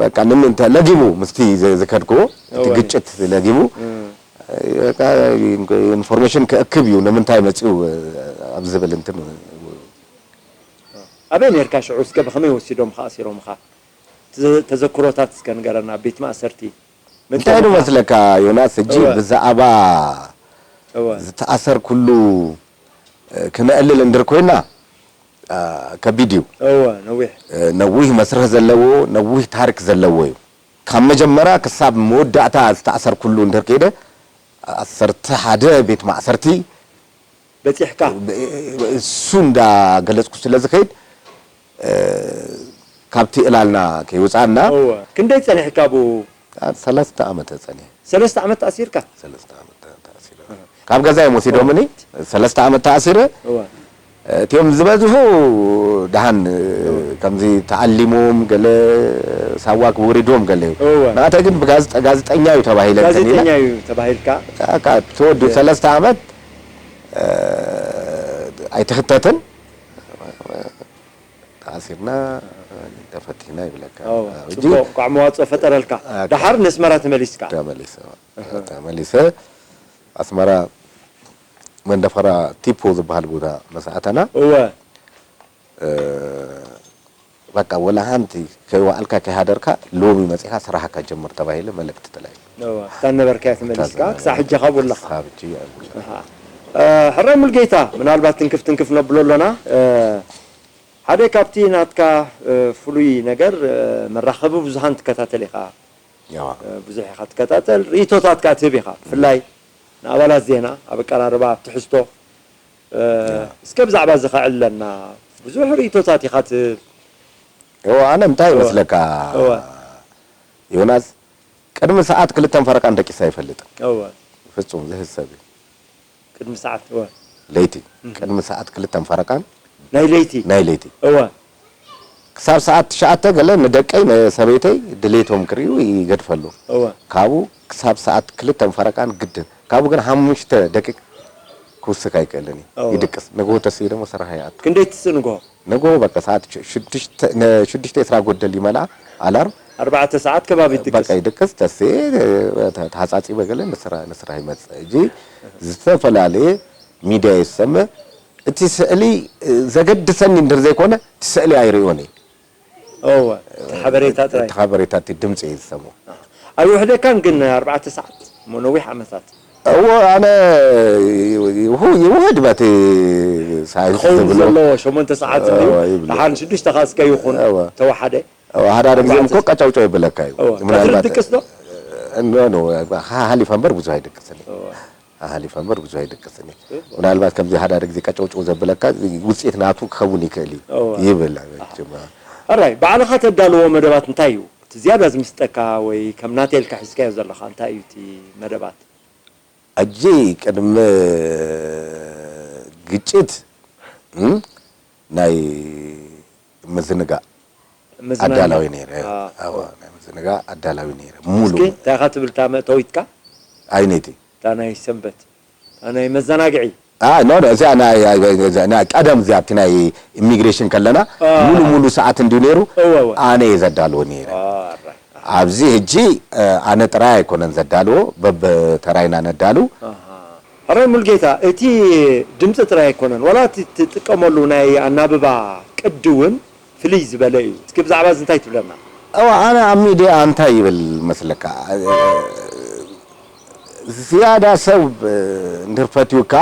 በቃ ንምንታይ ለጊቡ ምስቲ ዝ- ዝከድኩዎ እቲ እወ። ግጭት ለጊቡ እ፣ በቃ ኢንፎርሜሽን ክእክብ እዩ ንምንታይ መፅኡ ኣብ ዝብል እንትን ኣበይ ነርካ ሽዑ እስከ ብኸመይ ወሲዶምኻ ኣሲሮምኻ? ተዘ- ተዘክሮታት እስከ ንገረና ኣብ ቤት ማእሰርቲ እንታይ ዶ መስለካ ዮናስ ሕጂ እወ። ብዛዕባ እወ ዝተኣሰር ኩሉ ክነእልል እንድር ኮይና ከቢድ እዩ እወ ነዊሕ ነዊህ መስርሕ ዘለዎ ነዊህ ታሪክ ዘለዎ እዩ ካብ መጀመርያ ክሳብ መወዳእታ ዝተኣሰር ኩሉ እንድር ከይደ ዓሰርተ ሓደ ቤት ማእሰርቲ በፂሕካ እሱ እንዳገለፅኩ ስለ ዝኸይድ ካብቲ እላልና ከይወፃና እወ ክንደይ ፀኒሕካ ብኡ ሰለስተ ዓመት ፀኒሐ ሰለስተ ዓመት ተኣሲርካ ሰለስተ ዓመት ተኣሲረ ካብ ገዛ እዮም ወሲዶምኒ ሰለስተ ዓመት ተኣሲረ እወ እቲኦም ዝበዝሑ ደሃን ከምዚ ተኣሊሞም ገለ ሳዋ ክወሪዶም ገለ እዩ እወ ናተ ግን ብጋዜጠ- ጋዜጠኛ እዩ ተባሂለ እንትን ኢለ ጋዜጠኛ እዩ ተባሂልካ በቃ ተወዱ ሰለስተ ዓመት ኣይትኽተትን ተኣሲርና ተፈቲና ይብለካ እወ ሕጂ ፅቡቅ እንኳዕ መዋፅኦ ፈጠረልካ ኣካ- ደሓር ነስመራ ተመሊስካ ተመሊሰ ተመሊሰ ኣስመራ መንደፈራ ቲፖ ዝበሃል ቦታ መሳእተና እወ በቃ ወላ ሓንቲ ከይወዓልካ ከይሃደርካ ሎሚ መፂኻ ስራሕካ ጀምር ተባሂለ መልእክቲ ተላዩ እወ እታ ነበርካያ ተመሊስካ ክሳብ ሕጂ ካብኡ ኣለኻ ሳብጂ ኣሃ። እ፣ ሕራይ ሙልጌታ ምናልባት ትንክፍ ትንክፍ ነብሎ ኣሎና እ፣ ሓደ ካብቲ ናትካ እ፣ ፍሉይ ነገር እ፣ መራኸቢ ብዙሃን ትከታተል ኢኻ ያዋ እ፣ ብዙሕ ኢኻ ትከታተል ርእቶታት ከኣ ትህብ ኢኻ ብፍላይ ንኣባላት ዜና ኣብ ኣቀራርባ ኣብ ትሕዝቶ እ፣ እስከ ብዛዕባ እዚ ከዕልለና ብዙሕ ርእቶታት ኢኻ ትህብ እዎ ኣነ እንታይ እወ። ይመስለካ እወ ዮናስ ቅድሚ ሰዓት ክልተን ፈረቃን ደቂሰ ኣይፈልጥን እወ ፍጹም ዝህዝ ሰብ እዩ ቅድሚ ሰዓት እወ ለይቲ ቅድሚ ሰዓት ክልተን ፈረቃን ናይ ለይቲ ናይ ለይቲ እወ ክሳብ ሰዓት ትሽዓተ ገለ ንደቀይ ንሰበይተይ ድሌቶም ክርእዩ ይገድፈሉ እወ ካብኡ ክሳብ ሰዓት ክልተን ፈረቃን ግድን ካብኡ ግን ሓሙሽተ ደቂቅ ክውስክ ኣይክእልን እዩ እወ። ይድቅስ ንግሆ ተስኢ ደግሞ ስራሕ ይኣቱ ክንደይ ትስእ ንግሆ ንግሆ በቃ ሰዓት ሽ- ሽዱሽተ ነ- ሽዱሽተ ዕስራ ጎደል ይመልኣ ኣላርም ኣርባዕተ ሰዓት ከባቢ በቃ ትድቅስ ይድቅስ ተስኢ ተ- ተሓፃፂበ ገለ ንስራ ንስራሕ ይመፅእ እጂ ዝተፈላለየ ሚድያ ይሰምዕ እቲ ስእሊ ዘገድሰኒ እንድር ዘይኮነ እቲ ስእሊ ኣይርእዮን እየ እወ እቲ ሓበሬታ ጥራይ እቲ ሓበሬታ እቲ ድምፂ እየ ዝሰምዖ ኣይውሕደካን ግን ኣርባዕተ ሰዓት እሞ ነዊሕ ዓመታት እዎ ኣነ ይውህ- ይውህድ በቲ ሳይንስ ክኸውን ዝብሎ ዘለዎ ሸሞንተ ሰዓት እንድዩ እወ፣ ይብሉ። ደሓን ሽዱሽተ ኻስከ ይኹን እወ። ተዋሓደ ሓደ ሓደ ግዜ እኮ ቀጫውጫው ይብለካ እዩ እወ ቀትሪ ምናልባት ትድቅስ ዶ ኖ ኖ ሓሊፈ እምበር ብዙ ኣይድቅስን እዩ እወ ሓሊፈ እምበር ብዙ ኣይድቅስን እዩ ምናልባት ከምዚ ሓደ ሓደ ግዜ ቀጨውጨው ዘብለካ ውፅኢት ናቱ ክኸውን ይክእል እዩ እወ። ይብል መቸም። ሕራይ ባዕልኻ ተዳልዎ መደባት እንታይ እዩ እቲ ዝያዳ ዝምስጠካ ወይ ከም ናተይ ኢልካ ሒዝካዮ ዘለኻ እንታይ እዩ እቲ መደባት ሕጂ ቅድሚ ግጭት እም፣ ናይ ምዝንጋዕ መዝናኛ ኣዳላዊ ነይረ አ፣ ኣዋ፣ ናይ ምዝንጋዕ ኣዳላዊ ነይረ ሙሉ እስኪ እንታይ ኢኻ ትብል እታ መእተዊትካ ኣይነይቲ እታ ናይ ሰንበት እታ ናይ መዘናግዒ ኖ እዚኣ ናይ እዚኣ ናይ ቀደም እዚኣ ኣብቲ ናይ ኢሚግሬሽን ከለና አ። ሙሉ ሙሉ ሰዓት እንድዩ ነይሩ እወ፣ እወ። ኣነ እየ ዘዳልዎ ነይረ አ፣ ኣራይ። ኣብዚ ሕጂ ኣነ ጥራይ ኣይኮነን ዘዳልዎ በብተራይና ነዳሉ ኣሃ። ሕራይ ሙልጌታ እቲ ድምፂ ጥራይ ኣይኮነን ዋላ እቲ ትጥቀመሉ ናይ ኣናብባ ቅዲ እውን ፍልይ ዝበለ እዩ እስኪ ብዛዕባ እዚ እንታይ ትብለና እዋ ኣነ ኣብ ሚድያ እንታይ ይብል መስለካ ዝያዳ ሰብ እንድር ፈትዩካ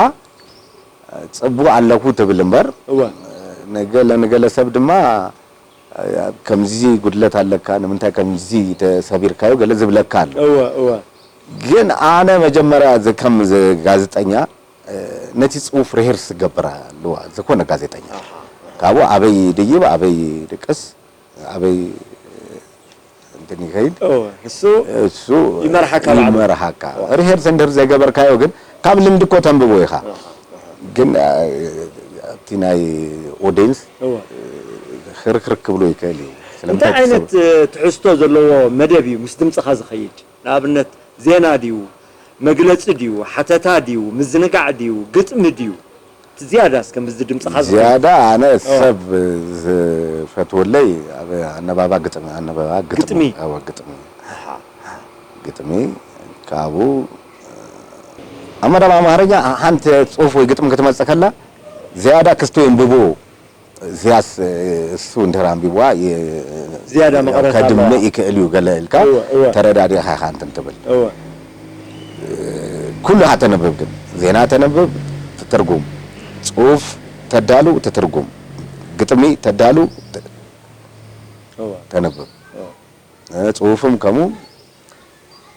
ፅቡቅ ኣለኩ ትብል እምበር እወ ንገለ ንገለ ሰብ ድማ ከምዚ ጉድለት ኣለካ ንምንታይ ከምዚ ተሰቢርካዮ ገለ ዝብለካ ኣሎ እወ እወ ግን ኣነ መጀመርያ ዝ- ከም ዝ- ጋዜጠኛ እ፣ ነቲ ፅሑፍ ርሄርስ ዝገብር ኣለዋ ዝኾነ ጋዜጠኛ ካብኡ ኣበይ ድይብ ኣበይ ድቅስ ኣበይ እንትን ይኸይድ እወ፣ እሱ እሱ ይመርሓካ ባዕሉ። ይመርሓካ። ሪሄርስ እንድር ዘይገበርካዮ ግን ካብ ልምዲ እኮ ተንብቦ ኢኻ። ግን አ፣ እቲ ናይ ኦዲየንስ እወ። ክርክርክ ብሎ ይክእል እዩ። እንታይ ዓይነት እ፣ ትሕዝቶ ዘለዎ መደብ እዩ ምስ ድምፅኻ ዝኸይድ? ንኣብነት ዜና ድዩ፣ መግለፂ ድዩ፣ ሓተታ ድዩ፣ ምዝንጋዕ ድዩ፣ ግጥሚ ድዩ? እቲ ዝያዳ እስከ ምስዚ ድምፅኻ ዝኸይድ። ዝያዳ ኣነ ሰብ ዝፈትወለይ ኣብ ኣነባባ ግጥሚ ኣነባባ ግጥሚ ግጥሚ። ኣወ ግጥሚ ግጥሚ ካብኡ ኣብ መደብ ኣማርኛ ሓንቲ ጽሑፍ ወይ ግጥሚ ክትመጽእ ከላ ዝያዳ ክስቶ የንብቦ እዚያስ እሱ እንድሕር ኣንቢብዋ የ- ዝያዳ መቐረት ከድምዕ ኣለዋ። ይክእል እዩ ገለ ኢልካ እወ፣ እወ። ተረዳዲእኻ ኢኻ እንትን ትብል እወ ኩሉ ተነብብ ግን ዜና ተነብብ ትትርጉም ጽሑፍ ተዳሉ ትትርጉም ግጥሚ ተዳሉ ት- እወ ተነብብ እወ እ፣ ጽሑፍም ከሙ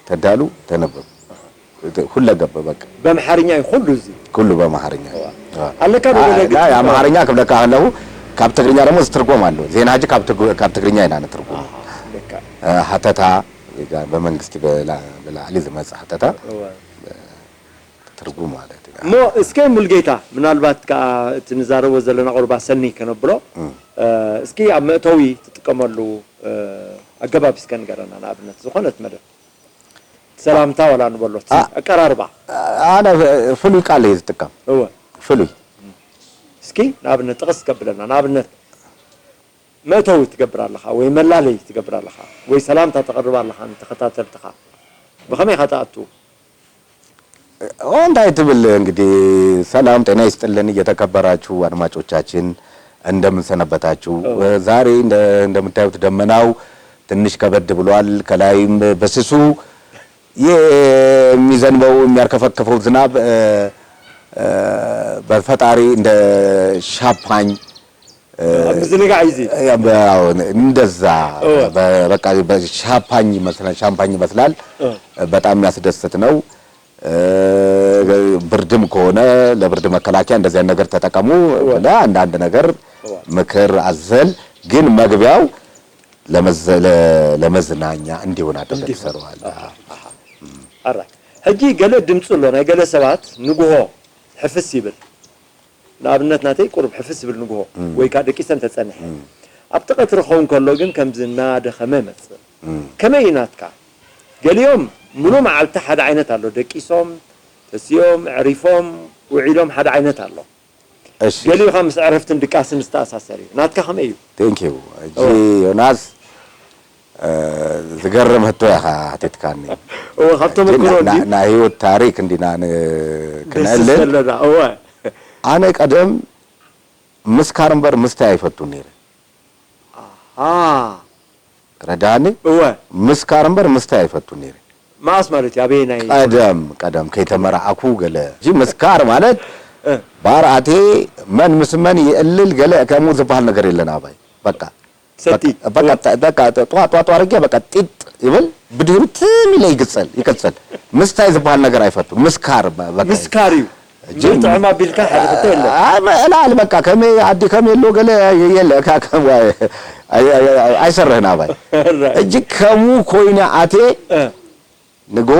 ተዳሉ ተነብብ እቲ ሁለገብ በቃ በምሓርኛ እዩ ኩሉ እዚ ኩሉ በአማርኛ ኣለካ ዶ ገለ ላ ግጥሚ? የአማርኛ ክብለካ ከለኹ ካብ ትግርኛ ደግሞ ዝትርጎም ኣሎ ዜና ሕጂ ካብ ትግ- ካብ ትግርኛ ኢና ንትርጉም ኣለካ እ፣ ሀተታ በመንግስቲ በላ- በላዕሊ ዝመጽእ ሀተታ እወ ትርጉም ማለት እዩ እሞ እስከ ሙልጌታ ምናልባት ከዓ እቲ ንዛረቦ ዘለና ቁርባ ሰኒ ከነብሎ እ፣ እስኪ ኣብ መእተዊ ትጥቀመሉ እ፣ ኣገባብ እስከ ንገረና ንኣብነት ዝኾነት መደብ ሰላምታ ዋላ ንበሎ እቲ አ- ኣቀራርባ ኣነ ፍሉይ ቃል እየ ዝጥቀም እወ ፍሉይ እስኪ ንኣብነት ጥቕስ ከብለና ንኣብነት መእተዊ ትገብር ኣለኻ ወይ መላለይ ትገብር ኣለኻ ወይ ሰላምታ ተቕርብ ኣለኻ ንተኸታተልትኻ ብኸመይ ኢኻ ትኣቱ ኦ እንታይ ትብል እንግዲህ ሰላም ጤና ይስጥልን እየተከበራችሁ አድማጮቻችን እንደምን ሰነበታችሁ ዛሬ እንደ- እንደምታዩት ደመናው ትንሽ ከበድ ብሏል ከላይም በስሱ የሚዘንበው የሚያርከፈክፈው ዝናብ እ፣ እ፣ በፈጣሪ እንደ ሻምፓኝ ኣብ ምዝንጋዕ እዩ እዚ ያው እንደዛ እወ። በ- በቃ በሻምፓኝ ይመስላል ሻምፓኝ ይመስላል እወ። በጣም የሚያስደስት ነው እ፣ ብርድም ከሆነ ለብርድ መከላከያ እንደዚህ አይነት ነገር ተጠቀሙ እወ። ብለህ አንዳንድ ነገር እወ። ምክር አዘል ግን መግቢያው ለመዘ- ለ- ለመዝናኛ እንዲሆን አድርገህ እንዲሆን። ትሰራዋለህ ኣራ ሕጂ ገለ ድምፂ ኣሎ ናይ ገለ ሰባት ንጉሆ ሕፍስ ይብል ንኣብነት ናተይ ቁሩብ ሕፍስ ይብል ንጉሆ ወይ ከዓ ደቂሰ እንተፀንሐ ኣብቲ ቀትሪ ክኸውን ከሎ ግን ከምዚ እናደኸመ መፅእ ከመይ እዩ ናትካ ገሊኦም ሙሉ መዓልቲ ሓደ ዓይነት ኣሎ ደቂሶም ተሲኦም ዕሪፎም ውዒሎም ሓደ ዓይነት ኣሎ እሺ ገሊኡ ከዓ ምስ ዕረፍትን ድቃስን ዝተኣሳሰር እዩ ናትካ ከመይ እዩ thank you እጂ ዮናስ እ፣ ዝገርም ህቶ ኢኻ ሓቲትካኒ እወ ካብ ተመክሮ ና- እንዲ ና- ናይ ህይወት ታሪክ እንዲና ን- ደስስ ክነእልን ዘለና እወ ኣነ ቀደም ምስካር እምበር ምስታይ ኣይፈቱን ነይረ ኣ ረዳኒ እወ ምስካር እምበር ምስታይ ኣይፈቱን ነይረ መዓስ ማለት እዩ ኣበይ ናይ ቀደም ቀደም ከይተመርዓኩ ገለ እዚ ምስካር ማለት እ፣ ባርኣቴ መን ምስ መን ይእልል ገለ ከምኡ ዝበሃል ነገር የለን ኣባይ በቃ ሰቲ በቃ በቃ ጧ ጧ ጧ አድርጌ በቃ ጢጥ ይብል ብድህሩ ትም ኢለ ይግጸል ይቀጸል ምስታይ ዝበሃል ነገር ኣይፈቱ ምስካር በ- በቃ ምስካር እዩ እጂ ጥዑም ኣቢልካ ሓደ ክልተ የለን ኣይ መ- ላል በቃ ከመይ ኣዲ ከመይ ኣሎ ገለ የለ ካ- ከ- ዋይ- ኣይ- ኣይ- ኣይ- ኣይሰርህን ኣባይ እጂ ከምኡ ኮይነ ኣቴ እ፣ ንጎ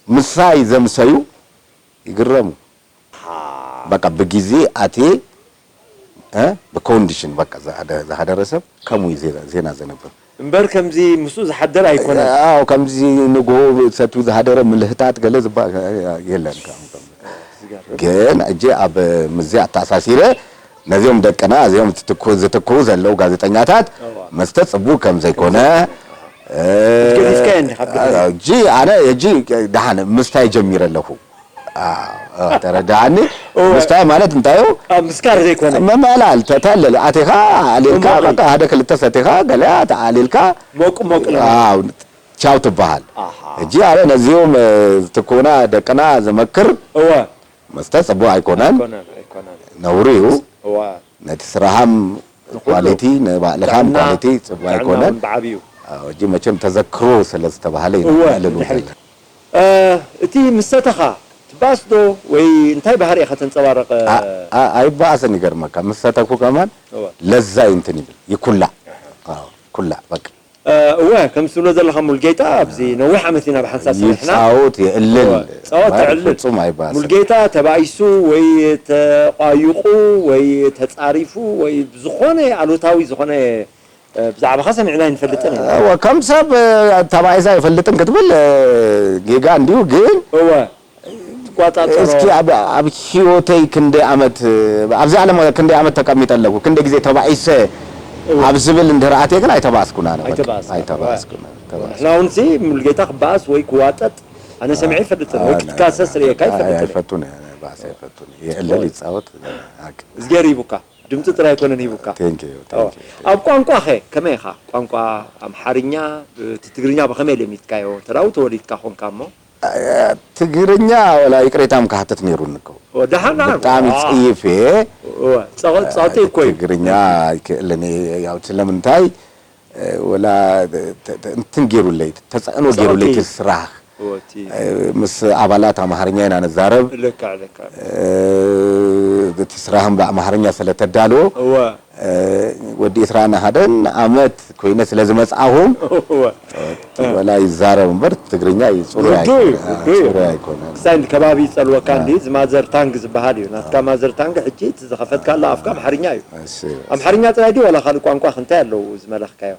ምሳይ ዘምሰዩ ይግረሙ በቃ ብጊዜ ኣቴ እ፣ ብኮንዲሽን በቃ ዝሃደ- ዝሃደረ ሰብ ከምኡ እዩ ዜና- ዜና ዘንብብ እምበር ከምዚ ምስኡ ዝሓደር ኣይኮነን ኣዎ ከምዚ ንጎ ሰቱ ዝሃደረ ምልህታት ገለ ዝባ የለን ከም- ከም- ግን እጂ ኣብ ምዚ ኣተኣሳሲረ ነዚኦም ደቅና እዚኦም ዝትኩ- ዝትክኡ ዘለዉ ጋዜጠኛታት እዋ። መስተ ፅቡቅ ከም ዘይኮነ እ፣ ገዲፍካዮ እንዲኻ ብድሕሪት። እጂ ኣነ እጂ ደሓን ምስታይ ጀሚረ ኣለኹ ኣ፣ ኣ፣ ተረዳኣኒ እወ። ምስታይ ማለት እንታይ እዩ ኣብ ምስካር ዘይኮነ መመላል ተተለል ኣቴኻ ኣሊልካ መሞቒ። በቃ ሓደ ክልተ ሰቴኻ ገለ ኣሊልካ ሞቅ ሞቅ ነው ኣው ቻው ትበሃል ኣሃ። እጂ ኣነ ነዚኦም ትኩና ደቅና ዝመክር እወ መስተ ጽቡቅ ኣይኮነን ኣይኮነን ኣይኮነን ነውሪ እዩ እወ ነቲ ስራሃም ንኹሉ ኳሊቲ ንባዕልኻም ጥዕና- ኳሊቲ ጽቡቅ ጥዕና ኣይኮነን እውን ብዓብዩ ኣዎ፣ እጂ መቸም ተዘክሮ ስለ ዝተባህለ እዩ እወ ንዕልሉ ድሕሪ ዘለና። እ፣ እቲ ምሰተኻ ትባእስ ዶ ወይ እንታይ ባህሪ ኢኻ ተንጸባረቕ ኣ- ኣ- ኣይበኣስን ይገርመካ ምስ ሰተኩ ከማን እወ ለዛ እዩ እንትን ይብል ይኩላዕ ኣዎ። ኩላ በቃ። እወ፣ ከም ትብሎ ዘለኻ ሙልጌታ፣ ኣብዚ ነዊሕ ዓመት ኢና ብሓንሳብ ሰሪሕና። ይጻወት የእልል እወ፣ ጻወት ማለት ተዕልል። ፍጹም ኣይባስን። ሙልጌታ ተባኢሱ ወይ ተቋይቑ ወይ ተጻሪፉ ወይ ብዝኾነ ኣሉታዊ ዝኾነ፣ እ፣ ብዛዕባኻ ሰሚዕና ኣይንፈልጥን ኢና። እወ፣ ከም ሰብ፣ እ፣ ተባኢሰ ኣይፈልጥን ክትብል፣ እ፣ ጌጋ እንድዩ፣ ግን እወ፣ ትቋጻጸሮ። እስኪ ኣብ ኣብ ህይወተይ ክንደይ ዓመት፣ ኣብዚ ዓለም ክንደይ ዓመት ተቀሚጠ ኣለኩ፣ ክንደይ ግዜ ተባኢሰ ኣብ ዝብል እንድሕር ኣትየ ግን ኣይተባእስኩን ኣነ በቃ። ኣይተባእስካ። ኣይተባእስኩን። ተባእስኩ። ንሕና እውን ሲ ሙልጌታ ክበኣስ ወይ ክዋጠጥ ኣነ ሰሚዐ ኣይፈልጥን፣ ወይ ክትካሰስ ርእየካ ኣይፈልጥን። ኣይፈቱን እየ፣ ባእሲ ኣይፈቱን እየ። የእልል ይጻወት። ሓቂ። እዝጌር ሂቡካ፣ ድምጺ ጥራይ ኣይኮነን ሂቡካ። Thank you፣ እወ። thank you። ኣብ ቋንቋኸ ከመይ ኢኻ? ቋንቋ ኣምሓርኛ፣ እቲ ትግርኛ ብኸመይ ለሚድካዮ? ተራኡ ተወሊድካ ኾንካ እሞ። ትግርኛ ወላ ይቅሬታም ክሓትት ነይሩኒ እኮ። ወ፣ ደሓን፣ ደሓን። ብጣዕሚ ዋ። ጽይፍ እየ። እወ፣ ጸቐ-፣ ጸቕጢ እኮ እዩ። ትግርኛ ኣይክእልን እየ። ያው ስለምንታይ፣ እ፣ ወላ ተ-፣ ተ-፣ እንትን ገይሩለይ፣ ተጽዕኖ ጸቕጢ። ገይሩለይ እቲ ስራሕ። እወ፣ እቲ እ፣ ምስ ኣባላት ኣምሓርኛ ኢና ንዛረብ። ልክዕ፣ ልክዕ። እ፣ እቲ ስራህም ብኣምሓርኛ ስለ ተዳልዎ፣ እወ። እ፣ ወዲ ዕስራን ሓደን ዓመት ኮይነ ስለ ዝመጽኣኹም፣ እወ። ወላ ይዛረብ እምበር ትግርኛ እዩ ጽሩይ ውዱእ እዩ፣ ኣይኮነን። ውዱእ እዩ። ጽሩይ ኣይኮነን። ክሳይ ከባቢ ይጸልወካ እንዲ፣ እዚ ማዘር ታንግ ዝበሃል እዩ። ናትካ ማዘር ታንግ ሕጂ እቲ ዝኸፈትካላ ኣፍካ ኣምሓርኛ እዩ። እሺ። ኣምሓርኛ ጥራይ ድዩ ዋላ ካልእ ቋንቋ እንታይ ኣለዉ ዝመለኽካዮ?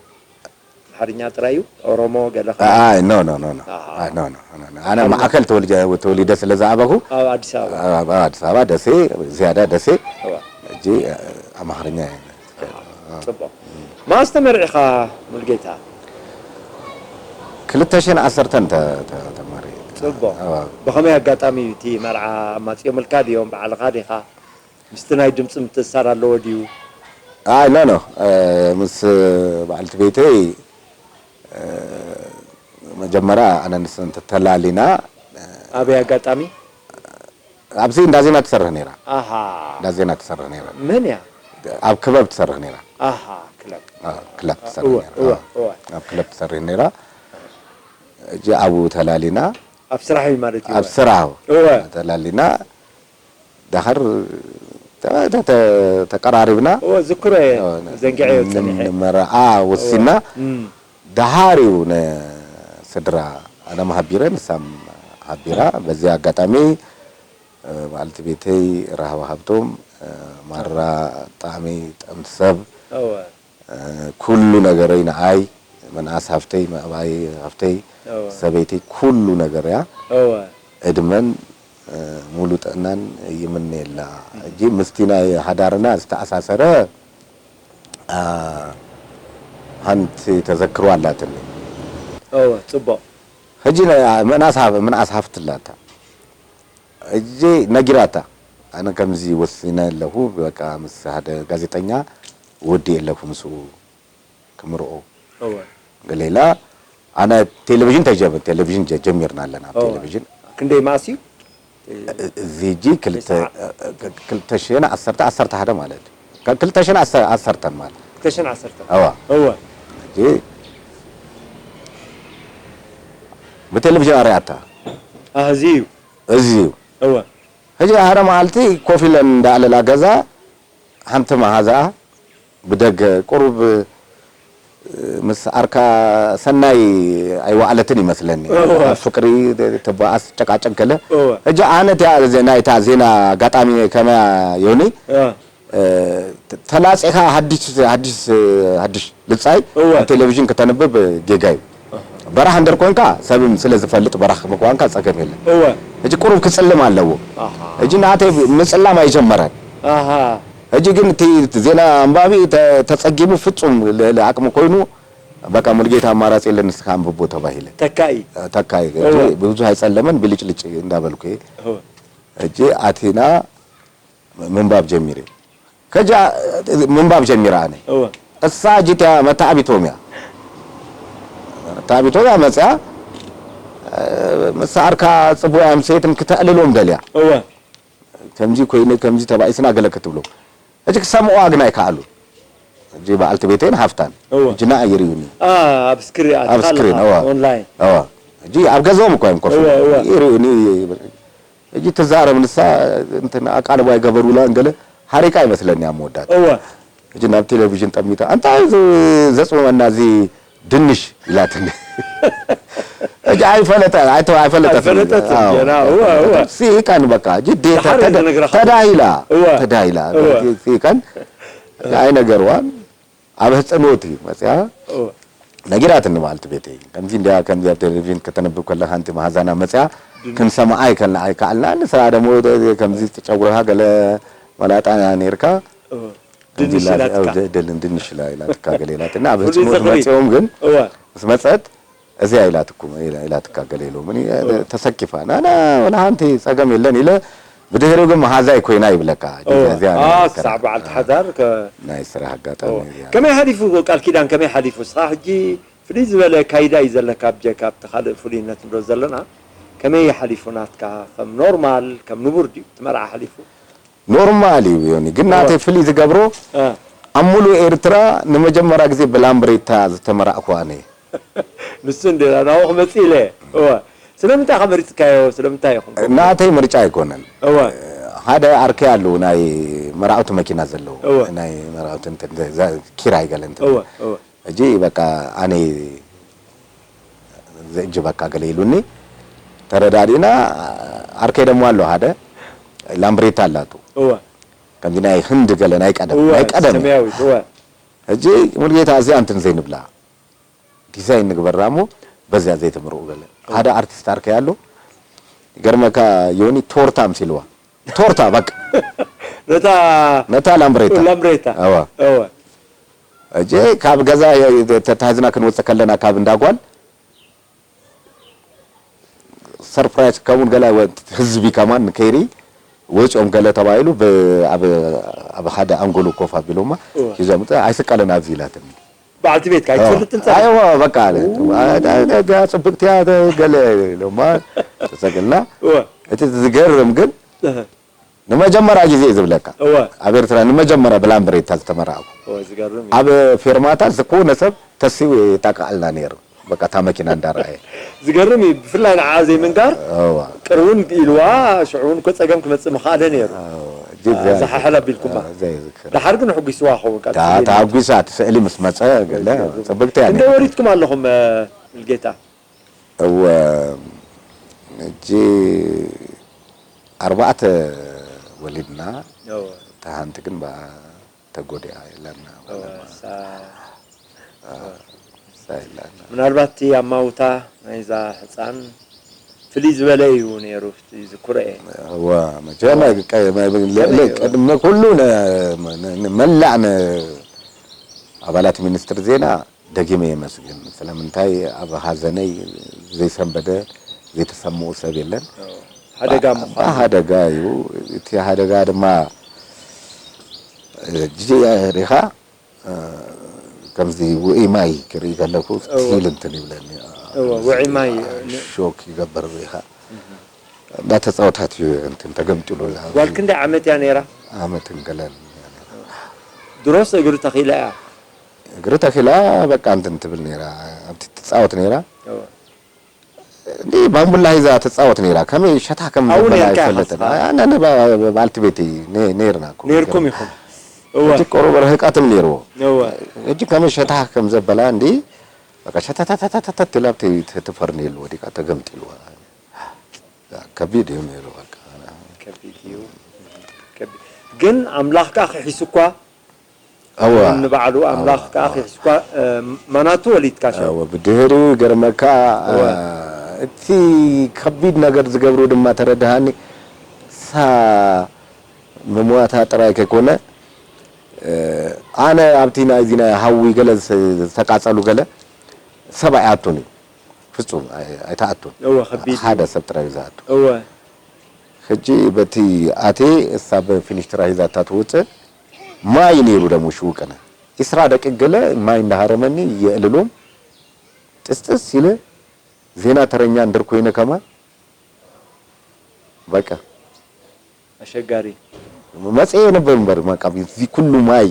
ኣምሓርኛ ጥራይ እዩ? ኦሮሞ ገለ ከ? ኣይ፣ ኖ፣ ኖ፣ ኖ፣ ኖ። ኣሃ። ኣይ፣ ኖ፣ ኖ፣ ኖ፣ ኖ። ኣነ ማእከል ተወልጀ-፣ ተወሊደ ስለ ዝዓበኹ፣ ኣብ ኣዲስ ኣበባ። ኣብ፣ ኣብ ኣዲስ ኣበባ ደሴ፣ ዝያዳ ደሴ። እወ። ሕጂ፣ እ፣ ኣምሓርኛ እየ። ጽቡቕ። መኣስ ተመርዒኻ ሙልጌታ? ክልተ ሽሕን ዓሰርተን ተ-፣ ተ-፣ ተመሪዐ። ጽቡቕ። እወ። ብኸመይ ኣጋጣሚ እዩ እቲ መርዓ? ኣማጺኦምልካ ድዮም? ባዕልኻ ዲኻ? ምስቲ ናይ ድምጺ ምትእስሳር ኣለዎ ድዩ? ኣይ፣ ኖ፣ ኖ። እ፣ ምስ በዓልቲ ቤተይ፣ እ፣ መጀመርያ ኣነ ንስን ተላሊና። ኣበይ ኣጋጣሚ? ኣብዚ እንዳ ዜና ትሰርሕ ነይራ። ኣሃ። እንዳ ዜና ትሰርሕ ነይራ። መን እያ? ኣብ ክበብ ትሰርሕ ነይራ። ኣሃ፣ ክለብ። ኣ፣ ክለብ ትሰርሕ እወ፣ ነይራ። እወ፣ ኣ፣ እወ። ኣብ ክለብ ትሰርሕ ነይራ። እጂ ኣብኡ ተላሊና። ኣብ ስራሕ እዩ ማለት እዩ። ኣብ ስራሕ እወ። ተላሊና። ዳኸር ተ-፣ ተ-፣ ተ-፣ ተቀራሪብና። እወ፣ ዝክሮ እየ። እወ፣ ዘንጊዐዮ ጸኒሐ። ንመርዓ ወሲና። እወ። እም። ደሃር እዩ ንስድራ ኣነ መሃቢረ፣ ንሳም ሃቢራ። በዚ ኣጋጣሚ፣ እ፣ በዓልቲ ቤተይ ራህዋ ሃብቶም፣ እ፣ ማራ ብጣዕሚ ጥዕምቲ ሰብ። እወ። እ፣ ኩሉ ነገረይ ንዓይ፣ ምንኣስ ሃፍተይ፣ ምዕባይ ሃፍተይ፣ እወ። ሰበይተይ ኩሉ ነገር እያ። እወ። ዕድመን፣ እ፣ ሙሉ ጥዕናን ይምነየላ። ሕጂ ምስቲ ናይ ሓዳርና ዝተኣሳሰረ፣ ኣ፣ ሓንቲ ተዘክሮ ኣላትኒ። እወ፣ ጽቡቕ። ሕጂ ነ-፣ ምንኣስ ሃፍ-፣ ምንኣስ ሃፍቲ ኣላታ። ሕጂ ነጊራታ፣ ኣነ ከምዚ ወሲነ ኣለኹ፣ በቃ ምስ ሓደ ጋዜጠኛ ወዲ ኣለኹ ምስኡ ክምርዖ። እወ። ገለ ኢላ፣ ኣነ ቴሌቪዥን ተጀም-፣ ቴሌቪዥን ጀ-፣ ጀሚርና ኣለና፣ ኣብ እወ። ቴሌቪዥን። ክንደይ መኣስ እዩ? እ-፣ እዚ ሕጂ ክልተ፣ ተስዓ። እ-፣ እ-፣ ክልተ ሽሕን ዓሰርተ፣ ዓሰርተ ሓደ ማለት እዩ። ካብ ክልተ ሽሕን ዓሰርተ፣ ዓሰርተን ማለት። ክልተ ሽሕን ዓሰርተን። እወ። እወ። ሕጂ ብቴሌቪዥን ኣርእያታ። ኣህ፣ እዚ እዩ። እዚ እዩ። እወ። ሕጂ ሓደ መዓልቲ ኮፍ ኢለን እንዳዕለላ ገዛ ሓንቲ መሃዛኣ ብደገ ቁሩብ ምስ ዓርካ ሰናይ ኣይወዓለትን ይመስለኒ። እወ። ኣብ ፍቅሪ ትበኣስ ጨቃጨቅ ገለ። እወ። ሕጂ ኣነ እቲኣ ዜ-፣ ናይታ ዜና ኣጋጣሚ ከመያ ዮኒ፣ እወ። እ፣ ተ-፣ ተላጺኻ ሓድሽ፣ ሓድሽ፣ ሓድሽ ልጻይ እወ። ኣብ ቴሌቪዥን ከተንብብ ጌጋ እዩ። በራሕ እንድር ኮንካ ሰብ ስለ ዝፈልጥ በራሕ ምኳንካ ጸገም የለን። እወ። ሕጂ ቁሩብ ክጽልም ኣለዎ። ኣሃ። ሕጂ ናተይ ምጽላም ኣይጀመረን። ኣሃ። ሕጂ ግን እቲ ዜና ኣንባቢ ተ-፣ ተጸጊሙ ፍጹም ልዕሊ ዓቅሚ ኮይኑ በቃ ሙሉጌታ ኣማራጺ የለን ንስኻ ኣንብቦ ተባሂለ። ተካኢ። ተካኢ። ሕጂ እወ። ብዙሕ ኣይጸለመን ብልጭልጭ እንዳበልኩ እየ። እወ። ሕጂ ኣቲና ምንባብ ጀሚረ። ከጃ ምንባብ ጀሚረ ኣነ። እወ። እሳ ጅትያ መተዓቢቶም እያ። መተዓቢቶም እያ መጽያ፣ እ፣ ምስ ዓርካ ጽቡቅ እያ ምስ ሰይትን ክተዕልሎም ደልያ። እወ። ከምዚ ኮይነ፣ ከምዚ ተባኢስና ገለ ክትብሎ። ሕጂ ክሰምዕዋ ግን ኣይከኣሉ። ሕጂ በዓልቲ ቤተይን ሃፍታን። እወ። ሕጂ ንዓ ይርእዩኒ። ኣ፣ ኣብ ስክሪን ኣብ ኣትካ ስክሪን፣ ኣለኻ፣ እወ። ኦንላይን። እወ። ሕጂ ኣብ ገዛኦም እኮ እዮም ኮፍ እወ፣ ኢሎም። እወ። ይርእዩኒ። ሕጂ ትዛረብ ንሳ፣ እንትን ኣቃልቦ ኣይገበሩላን ገለ፣ ሓሪቃ ይመስለኒ ኣብ መወዳእታ። እወ። ሕጂ ናብ ቴሌቪዥን ጠሚታ፣ "እንታይ እዩ ዘጽመመና እዚ ድንሽ?" ኢላትኒ። ሕጂ ኣይፈለጠ-፣ ኣይተ-፣ ኣይፈለጠትን። ኣይፈለጠትን ኣዎ። ገና፣ እወ፣ እወ። ስኢቃን በቃ፣ ሕጂ ዴታ ድሓር እዩ ተዳ-፣ ዝነግረኻ። ተዳሂላ፣ እወ። ተዳሂላ። እወ። ስኢቃን ኣይነገርዋን። ኣብ ህጽኖት እዩ መጽያ። እወ። ነጊራትኒ ማለት ቤተይ። ከምዚ እንዲያ፣ ከምዚ ኣብ ቴሌቪዥን ከተንብብ ከለኻ፣ ኣንቲ መሃዛና መጽያ ድንሽ። ክንሰምዓ ኣይከልና፣ ኣይከኣልና። ንስራ ደሞ ከምዚ ጨጉርኻ ገለ መላጣ ኔርካ። እወ። ከምዚ ድንሽ ኢላ ኢላትካ። ኣው፣ ደ-፣ ደልን ድንሽ ኢላ ኢላትካ ገለ ኢላትና። ኣብ ፍሉይ ህጽኖት ዝኽሪ። መጽዮም ግን እወ። ምስ መጸት፣ "እዚያ ኢላትኩም፣ ኢላ-፣ ኢላትካ ገለ ኢሎምኒ፣ እወ። ተሰኪፋ። ናና፣ ወላ ሓንቲ ጸገም የለን" ኢለ፣ ብድሕሪኡ ግን መሃዛይ ኮይና ይብለካ። እወ። እዚያ፣ እዚያ ኣ፣ ናይ ክሳዕ ስራሕ፣ በዓልቲ ኣ፣ ሓዳር ከ-፣ ናይ ስራሕ ኣጋጣሚ እወ። እዚኣ። ከመይ ሓሊፉ ቃል ኪዳን፣ ከመይ ሓሊፉ? ንስኻ ሕጂ ፍልይ ዝበለ ካይዳ እዩ ዘለካ፣ ብጀካ ኣብቲ ካልእ ፍሉይነት እንዶ ዘለና፣ ከመይ ሓሊፉ ናትካ? ከም ኖርማል፣ ከም ንቡር ድዩ እቲ መርዓ ሓሊፉ? ኖርማል እዩ ዮኒ፣ ግን ናተይ እወ። ፍልይ ዝገብሮ፣ እ። ኣብ ሙሉእ ኤርትራ ንመጀመርያ ግዜ ብላምብሬታ ዝተመራዕኩ ኣነ እየ። ንሱ እንዴ ናብኡ ክመጽእ ኢለ እየ። እወ። ስለምንታይ ኢኻ መሪጽካዮ? ስለምንታይ ኢኹም ከምኡ? ናተይ ምርጫ ኣይኮነን። እወ። ሓደ ዓርከይ ኣለዉ፣ ናይ መርዓውቲ መኪና ዘለዉ። እወ። ናይ መርዓውቲ እንትን ዘ-፣ ዘ-፣ ኪራይ ገለ እንትን። እወ፣ እወ። ሕጂ በቃ ኣነ ዘእጅበካ ገለ ኢሉኒ፣ ተረዳዲእና። ዓርከይ ደሞ ኣሎ ሓደ ላምብሬታ ኣላቱ። እወ። ከምዚ ናይ ህንድ ገለ ናይ ቀደም፣ እወ፣ ናይ ቀደም። ሰማያዊት፣ እወ። ሕጂ ሙሉጌታ እዚኣ እንትን ዘይንብላ፣ ዲዛይን ንግበራ እሞ በዚኣ ዘይተምርኡ ገለ። እወ። ሓደ ኣርቲስት ዓርከይ ኣሎ፣ ይገርመካ ዮኒ፣ ቶርታ ኣምሲልዋ። ቶርታ በቃ። ነታ ነታ ላምብሬታ። ላምብሬታ። እወ። እወ። ሕጂ ካብ ገዛ የ-፣ ተታሒዝና ክንወጽእ ከለና ካብ እንዳ ጓል ሰርፕራይዝ ከምኡን ገለ ወ-፣ ህዝቢ ከማን ንከይሪ ወጺኦም ገለ ተባሂሉ ብ-፣ ኣብ፣ ኣብ ሓደ ኣንጎሎ ኮፍ ኣቢሎማ እወ። ሒዞም፣ "ኣይስቀልን ኣብዚ" ኢላትኒ። በዓልቲ ቤትካ እወ። ኣይትፈልጥን ጸኒሕካ? ኣይዋ፣ በቃ ኣለ። ኡ። ዋ፣ ዳ-፣ ዳ-፣ ዳ-፣ ጽብቅቲ እያ፣ ተ-፣ ገለ ኢሎማ ተሰቅልና። እወ። እቲ ዝገርም ግን እህ። ንመጀመርያ ግዜ እዩ ዝብለካ። እወ። ኣብ ኤርትራ ንመጀመርያ ብላምብሬታ ዝተመራዕኩ። እወ፣ ዝገርም እዩ። ኣብ ፌርማታ ዝኾነ ሰብ ተሲኡ የጣቅዓልና ነይሩ። በቃ እታ መኪና እንዳረኣየ። ዝገርም እዩ። ብፍላይ ንዓ ዘይምንጋር እወ። ቅርውን ኢልዋ፣ ሽዑ እውን እኮ ጸገም ክመጽእ ምኽኣለ ነይሩ። እወ፣ እጅግ ኣዛ ዘይ-፣ ሓሓል ኣቢልኩማ። ኣዎ፣ ዘይዝክር። ደሓር ግን ኣሕጒስዋ ክኸውን፣ ካብ ታ-፣ ስእሊ ተሓጒሳ፣ እቲ ስእሊ ምስ መጸ፣ ገለ፣ ዝገርም። ጽብቅቲ እያ ክንደይ ነይራ። ወሊድኩም ኣለኹም፣ እ፣ ሙልጌታ? እወ፣ ሕጂ ኣርባዕተ ወሊድና፣ እወ። እታ ሓንቲ ግን ብኣ ተጎዲኣ የላና፣ እወ፣ ማለት እሳ፣ እወ። እሳ የላና። ምናልባት እቲ ኣማውታ ናይዛ ህጻን ፍልይ ዝበለ እዩ ነይሩ፣ እቲ ዝክሮ'የ። እወ፣ መቸም እወ። ቀ-፣ መ-፣ መ-፣ ከመይ ለ-፣ እዩ? ቅድሚ ኩሉ ነ-፣ ነ-፣ ነ-፣ መላእ ነ-፣ ኣባላት ሚኒስትሪ ዜና ደጊመ የመስግን። ስለምንታይ ኣብ ሃዘነይ ዘይሰንበደ፣ ዘይተሰምኡ ሰብ የለን። ኣዎ። ሓደጋ ባ-፣ ምዃኑ። ብሓደጋ እዩ። እቲ ሓደጋ ድማ፣ እ፣ ጅ-፣ ሪኻ፣ እ፣ ከምዚ ውዑይ ማይ ክርኢ ከለኹ እዎ። ቲል እንትን ይብለኒ። እዎ፣ ውዑይ ማይ። ሾክ ይገብር ሪኻ። እህ። እንዳተጻወታት እዩ እንትን ተገምጢሉ። ጓል ክንደይ ዓመት እያ ነይራ? ዓመትን ገለን እያ ነይራ። ድሮስ እግሪ ተኺላ እያ? እግሪ ተኺላ በቃ እንትን ትብል ነይራ፣ ኣብቲ ትጻወት ነይራ። እዎ። እንዲ ባምቡላ ሒዛ ትጻወት ነይራ፣ ከመይ ሸታ ከም ኣብኡ ዘበላ ነርካ ኢኻ ኣይፈልጥን። እስኻ? ኣነ፣ ኣነ ባ-፣ በዓልቲ ቤተይ ነ-፣ ነይርና እኮ። ነይርኩም ኢኹም? እወ። እቲ ቆርቦ ርሕቀትም ነይርዎ። እወ። ሕጂ ከመይ ሸታ ከም ዘበላ እንዲ፣ በቃ ሸታታታታታት ኢላ ኣብቲ ት-፣ እቲ ፈርኔሎ ወዲቃ ተገምጢልዋ። ከቢድ እዩ ነይሩ በቃ። ከቢድ እዩ። ከቢድ። ግን ኣምላኽ ከኣ ክሒሱ እኳ እወ። ንባዕሉ ኣምላኽ እወ፣ ከኣ እወ። ክሒሱ እኳ፣ እ፣ ማናቱ ወሊድካ ሸው። እወ፣ ብድሕሪኡ ይገርመካ፣ እወ። እ፣ እቲ ከቢድ ነገር ዝገብሩ ድማ ተረድሃኒ። እሳ ምምዋታ ጥራይ ከይኮነ፣ እ፣ ኣነ ኣብቲ ናይዚ ናይ ሃዊ ገለ ዝ-፣ ዝተቃጸሉ ገለ ሰብ ኣይኣቱን እዩ። ፍጹም ኣይ-፣ ኣይትኣቱን። እወ፣ ከቢድ እዩ። ሓደ ሰብ ጥራይ እዩ ዝኣቱ። እወ። ሕጂ በቲ ኣትየ እሳ ብፊኒሽትራ ሒዛታ ትወጽእ፣ ማይ ነይሩ ደሞ ሽውቅነ። ዒስራ ደቂቅ ገለ ማይ እንዳሃረመኒ የእልሎም። ጥስጥስ ኢለ ዜና ተረኛ እንድር ኮይነ ከማን በቃ። ኣሸጋሪ። መጽየ ነበር እምበር፣ በቃ፣ እዚ ኩሉ ማይ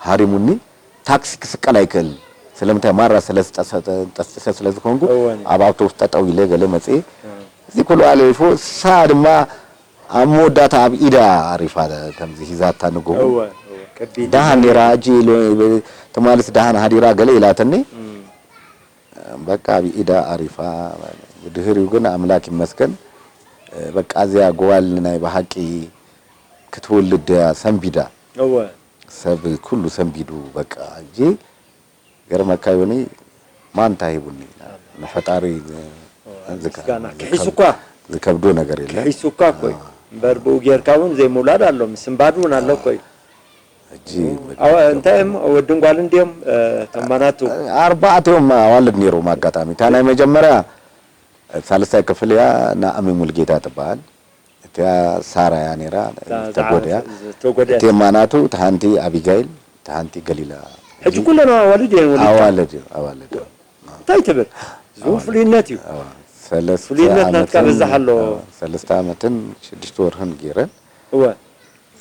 ሃሪሙኒ፣ ታክሲ ክስቀል ኣይክእልን። ስለምንታይ? ማራ ስለ ዝጠሰ-፣ ጠስጢሰ ስለ ዝኾንኩ፣ እወ። ኣብ ኣውቶቡስ ጠጠው ኢለ ገለ መጽየ። እወ። እዚ ኩሉ ኣሊፉ፣ እሳ ድማ ኣብ መወዳእታ ኣብ ኢዳ ኣሪፋ፣ ከምዚ ሂዛታ ንግሆ። እወ፣ እወ። ከቢድ ደሃን እዩ። ነይራ፣ ሕጂ ኢሉ ትማልስ ደሃን ሃዲራ ገለ ኢላትኒ። እም። በቃ ኣብ ኢዳ ኣሪፋ። ብድህሪኡ ግን ኣምላክ ይመስገን፣ በቃ እዚኣ ጓል ናይ ብሓቂ ክትወልድ እያ ሰንቢዳ። እወ። ሰብ ኩሉ ሰንቢዱ በቃ። ሕጂ ገርመካ ዮኒ፣ ማንታ ሂቡኒ። ንፈጣሪ ኦ፣ ዝካ-፣ ምስጋና። ዝከብ-፣ ክሒሱ እኳ። ዝከብዶ ነገር የለን። ክሒሱ እኳ እኮ እዩ። አ። እምበር ብኡ ጌርካ እውን ዘይምውላድ ኣሎ፣ ምስንባድ እውን ኣሎ እኮ እዩ። ሕጂ ኣዋ፣ እንታይ እዮም፣ ወድን ጓልን ድዮም፣ እ፣ እቶም ማናቱ? ኣርባዕቲኦም ኣዋልድ ነይሮም። ኣጋጣሚ እታ ናይ መጀመርያ ሳልሳይ ክፍል እያ፣ ናእሚ ሙልጌታ ትበሃል። እቲኣ ሳራ እያ ነይራ፣ እታ ተጎድያ። ዝዓ-፣ ዝተጎድያ። እቲ ማናቱ፣ እቲ ሓንቲ ኣቢጋይል፣ እቲ ሓንቲ ገሊላ። ሕጂ ኩለን ኣዋልድ እየን ወሊድካ? ኣዋልድ እዩ፣ ኣዋልድ እዩ። እንታይ ትብል? እዚ እውን ኣዋልድ። ፍሉይነት እዩ። ኣዋ፣ ሰለስተ ፍሉይነት ናትካ ዓመትን፣ በዛሕ ኣሎ። ኣዋ፣ ሰለስተ ዓመትን ሽዱሽተ ወርህን ገይረን። እወ።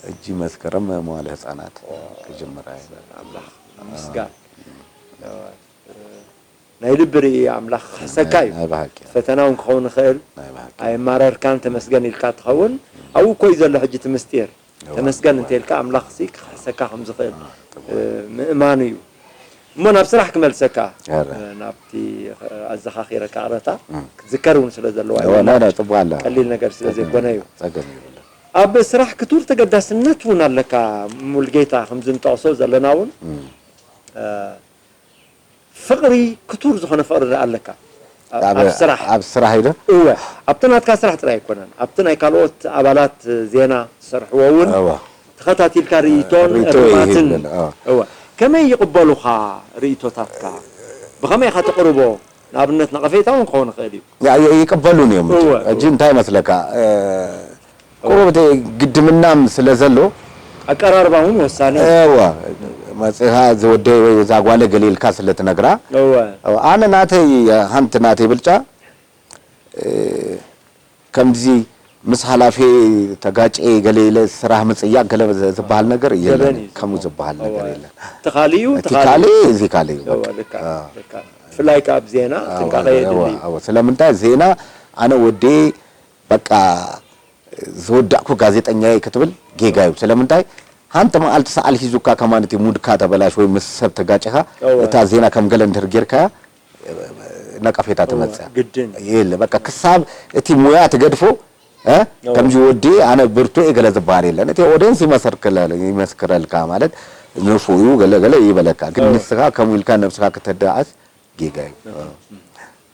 ሕጂ መስከረም መዋለ ህፃናት ክጅምራ እየ። ኣምላኽ ምስጋን። እወ። ናይ ልቢ ርኢ ኣምላኽ ክሕሰካ እዩ። ናይ ብሓቂ። ፈተና እውን ክኸውን ይኽእል። ናይ ብሓቂ። ኣየማረርካን ተመስገን ኢልካ ትኸውን። ኣብኡ እኮ እዩ ዘሎ ሕጂ እቲ ምስጢር። እዋ፣ ተመስገን እዋ። እንተ ኢልካ ኣምላኽ ሲ ክሕሰካ ከም ዝኽእል፣ አ፣ ጥቡቅ። እ፣ ምእማን እዩ። እሞ ናብ ስራሕ ክመልሰካ፣ ኧረ። እ፣ ናብቲ ኣዘኻኺረካ ቅረታ እም። ክትዝከር እውን ስለ ዘለዋ እዋ፣ እዩ። ናይ፣ ናይ፣ ጥቡቅ ኣላ። ቀሊል ነገር ስለ ጸገም ዘይኮነ እዩ። የብሉን። ጸገም የብሉን። ኣብ ስራሕ ክቱር ተገዳስነት እውን ኣለካ ሙልጌታ፣ ከምዚ ንጠቕሶ ዘለና እውን፣ እም። እ፣ ፍቕሪ፣ ክቱር ዝኾነ ፍቕሪ ኣለካ። ኣብ፣ ኣብ ኣብ ስራሕ። ኣብ ስራሕ ኢለ? እወ። ኣብቲ ናትካ ስራሕ ጥራይ ኣይኮነን። ኣብቲ ናይ ካልኦት ኣባላት ዜና ዝሰርሕዎ እውን እወ። ተኸታቲልካ ርእይቶን ርእይቶ እርማትን። ይህብ፣ እወ። እወ። ከመይ ይቕበሉኻ ርእይቶታትካ? ብኸመይ ኢኻ ተቕርቦ? ንኣብነት ነቐፌታ እውን ክኸውን ይኽእል እዩ። ያ፣ ይ-፣ ይቅበሉን እዮም። እወ፣ ሕጂ እወ። እንታይ መስለካ፣ እ፣ እወ። ቁሩብ እቲ ግድምናም ስለ ዘሎ፣ ኣቀራርባ እውን ወሳኒ እዩ። እወ፣ መጺኻ እዚ ወደይ ወይ እዛ ጓለ ገለ ኢልካ ስለ ትነግራ፣ እወ። እወ፣ ኣነ ናተይ፣ ሓንቲ ናተይ ብልጫ፣ እ፣ ከምዚ ምስ ሓላፊ ተጋጨ ገለ ኢለ ስራሕ ምጽያቕ ገለ ዝ-፣ ዝበሃል ነገር የለን። ገበን እዩ ከምኡ ዝበሃል። ዝበሃል ነገር እወ። የለን። እቲ ካሊኡ፣ እቲ እቲ ካሊኡ። ካሊእ፣ እዚ ካሊእ እዩ፣ እወ፣ በቃ። ልካ፣ አ። ልካ። ብፍላይ ከኣ ኣብ ዜና ኣወ፣ ጥንቃቐ ኣወ፣ የድሊ። ኣወ። ስለምንታይ ዜና ኣነ ወዲ በቃ ዝወዳእኩ ጋዜጠኛ እየ ክትብል ጌጋ እዩ። ስለምንታይ ሓንቲ መዓልቲ ሰዓል ሒዙካ ከማን እቲ ሙድካ ተበላሽ ወይ ምስ ሰብ ተጋጭኻ እወ። እታ ዜና ከም ገለ እንድህር ጌርካያ ነቀፌታ እወ፣ ትመጽእ። ግድን። የለ በቃ ክሳብ እቲ ሙያ ትገድፎ፣ እ? እወ። ከምዚ ወዲ ኣነ ብርቱዕ እየ ገለ ዝበሃል የለን። እቲ ኦድየንስ ይመሰርክለ-፣ ይመስክረልካ ማለት ንፉዕ እዩ ገለ ገለ ይበለካ። ግን እወ። ንስኻ ከምኡ ኢልካ ነብስኻ ክተዳዕስ ጌጋ እዩ። እወ።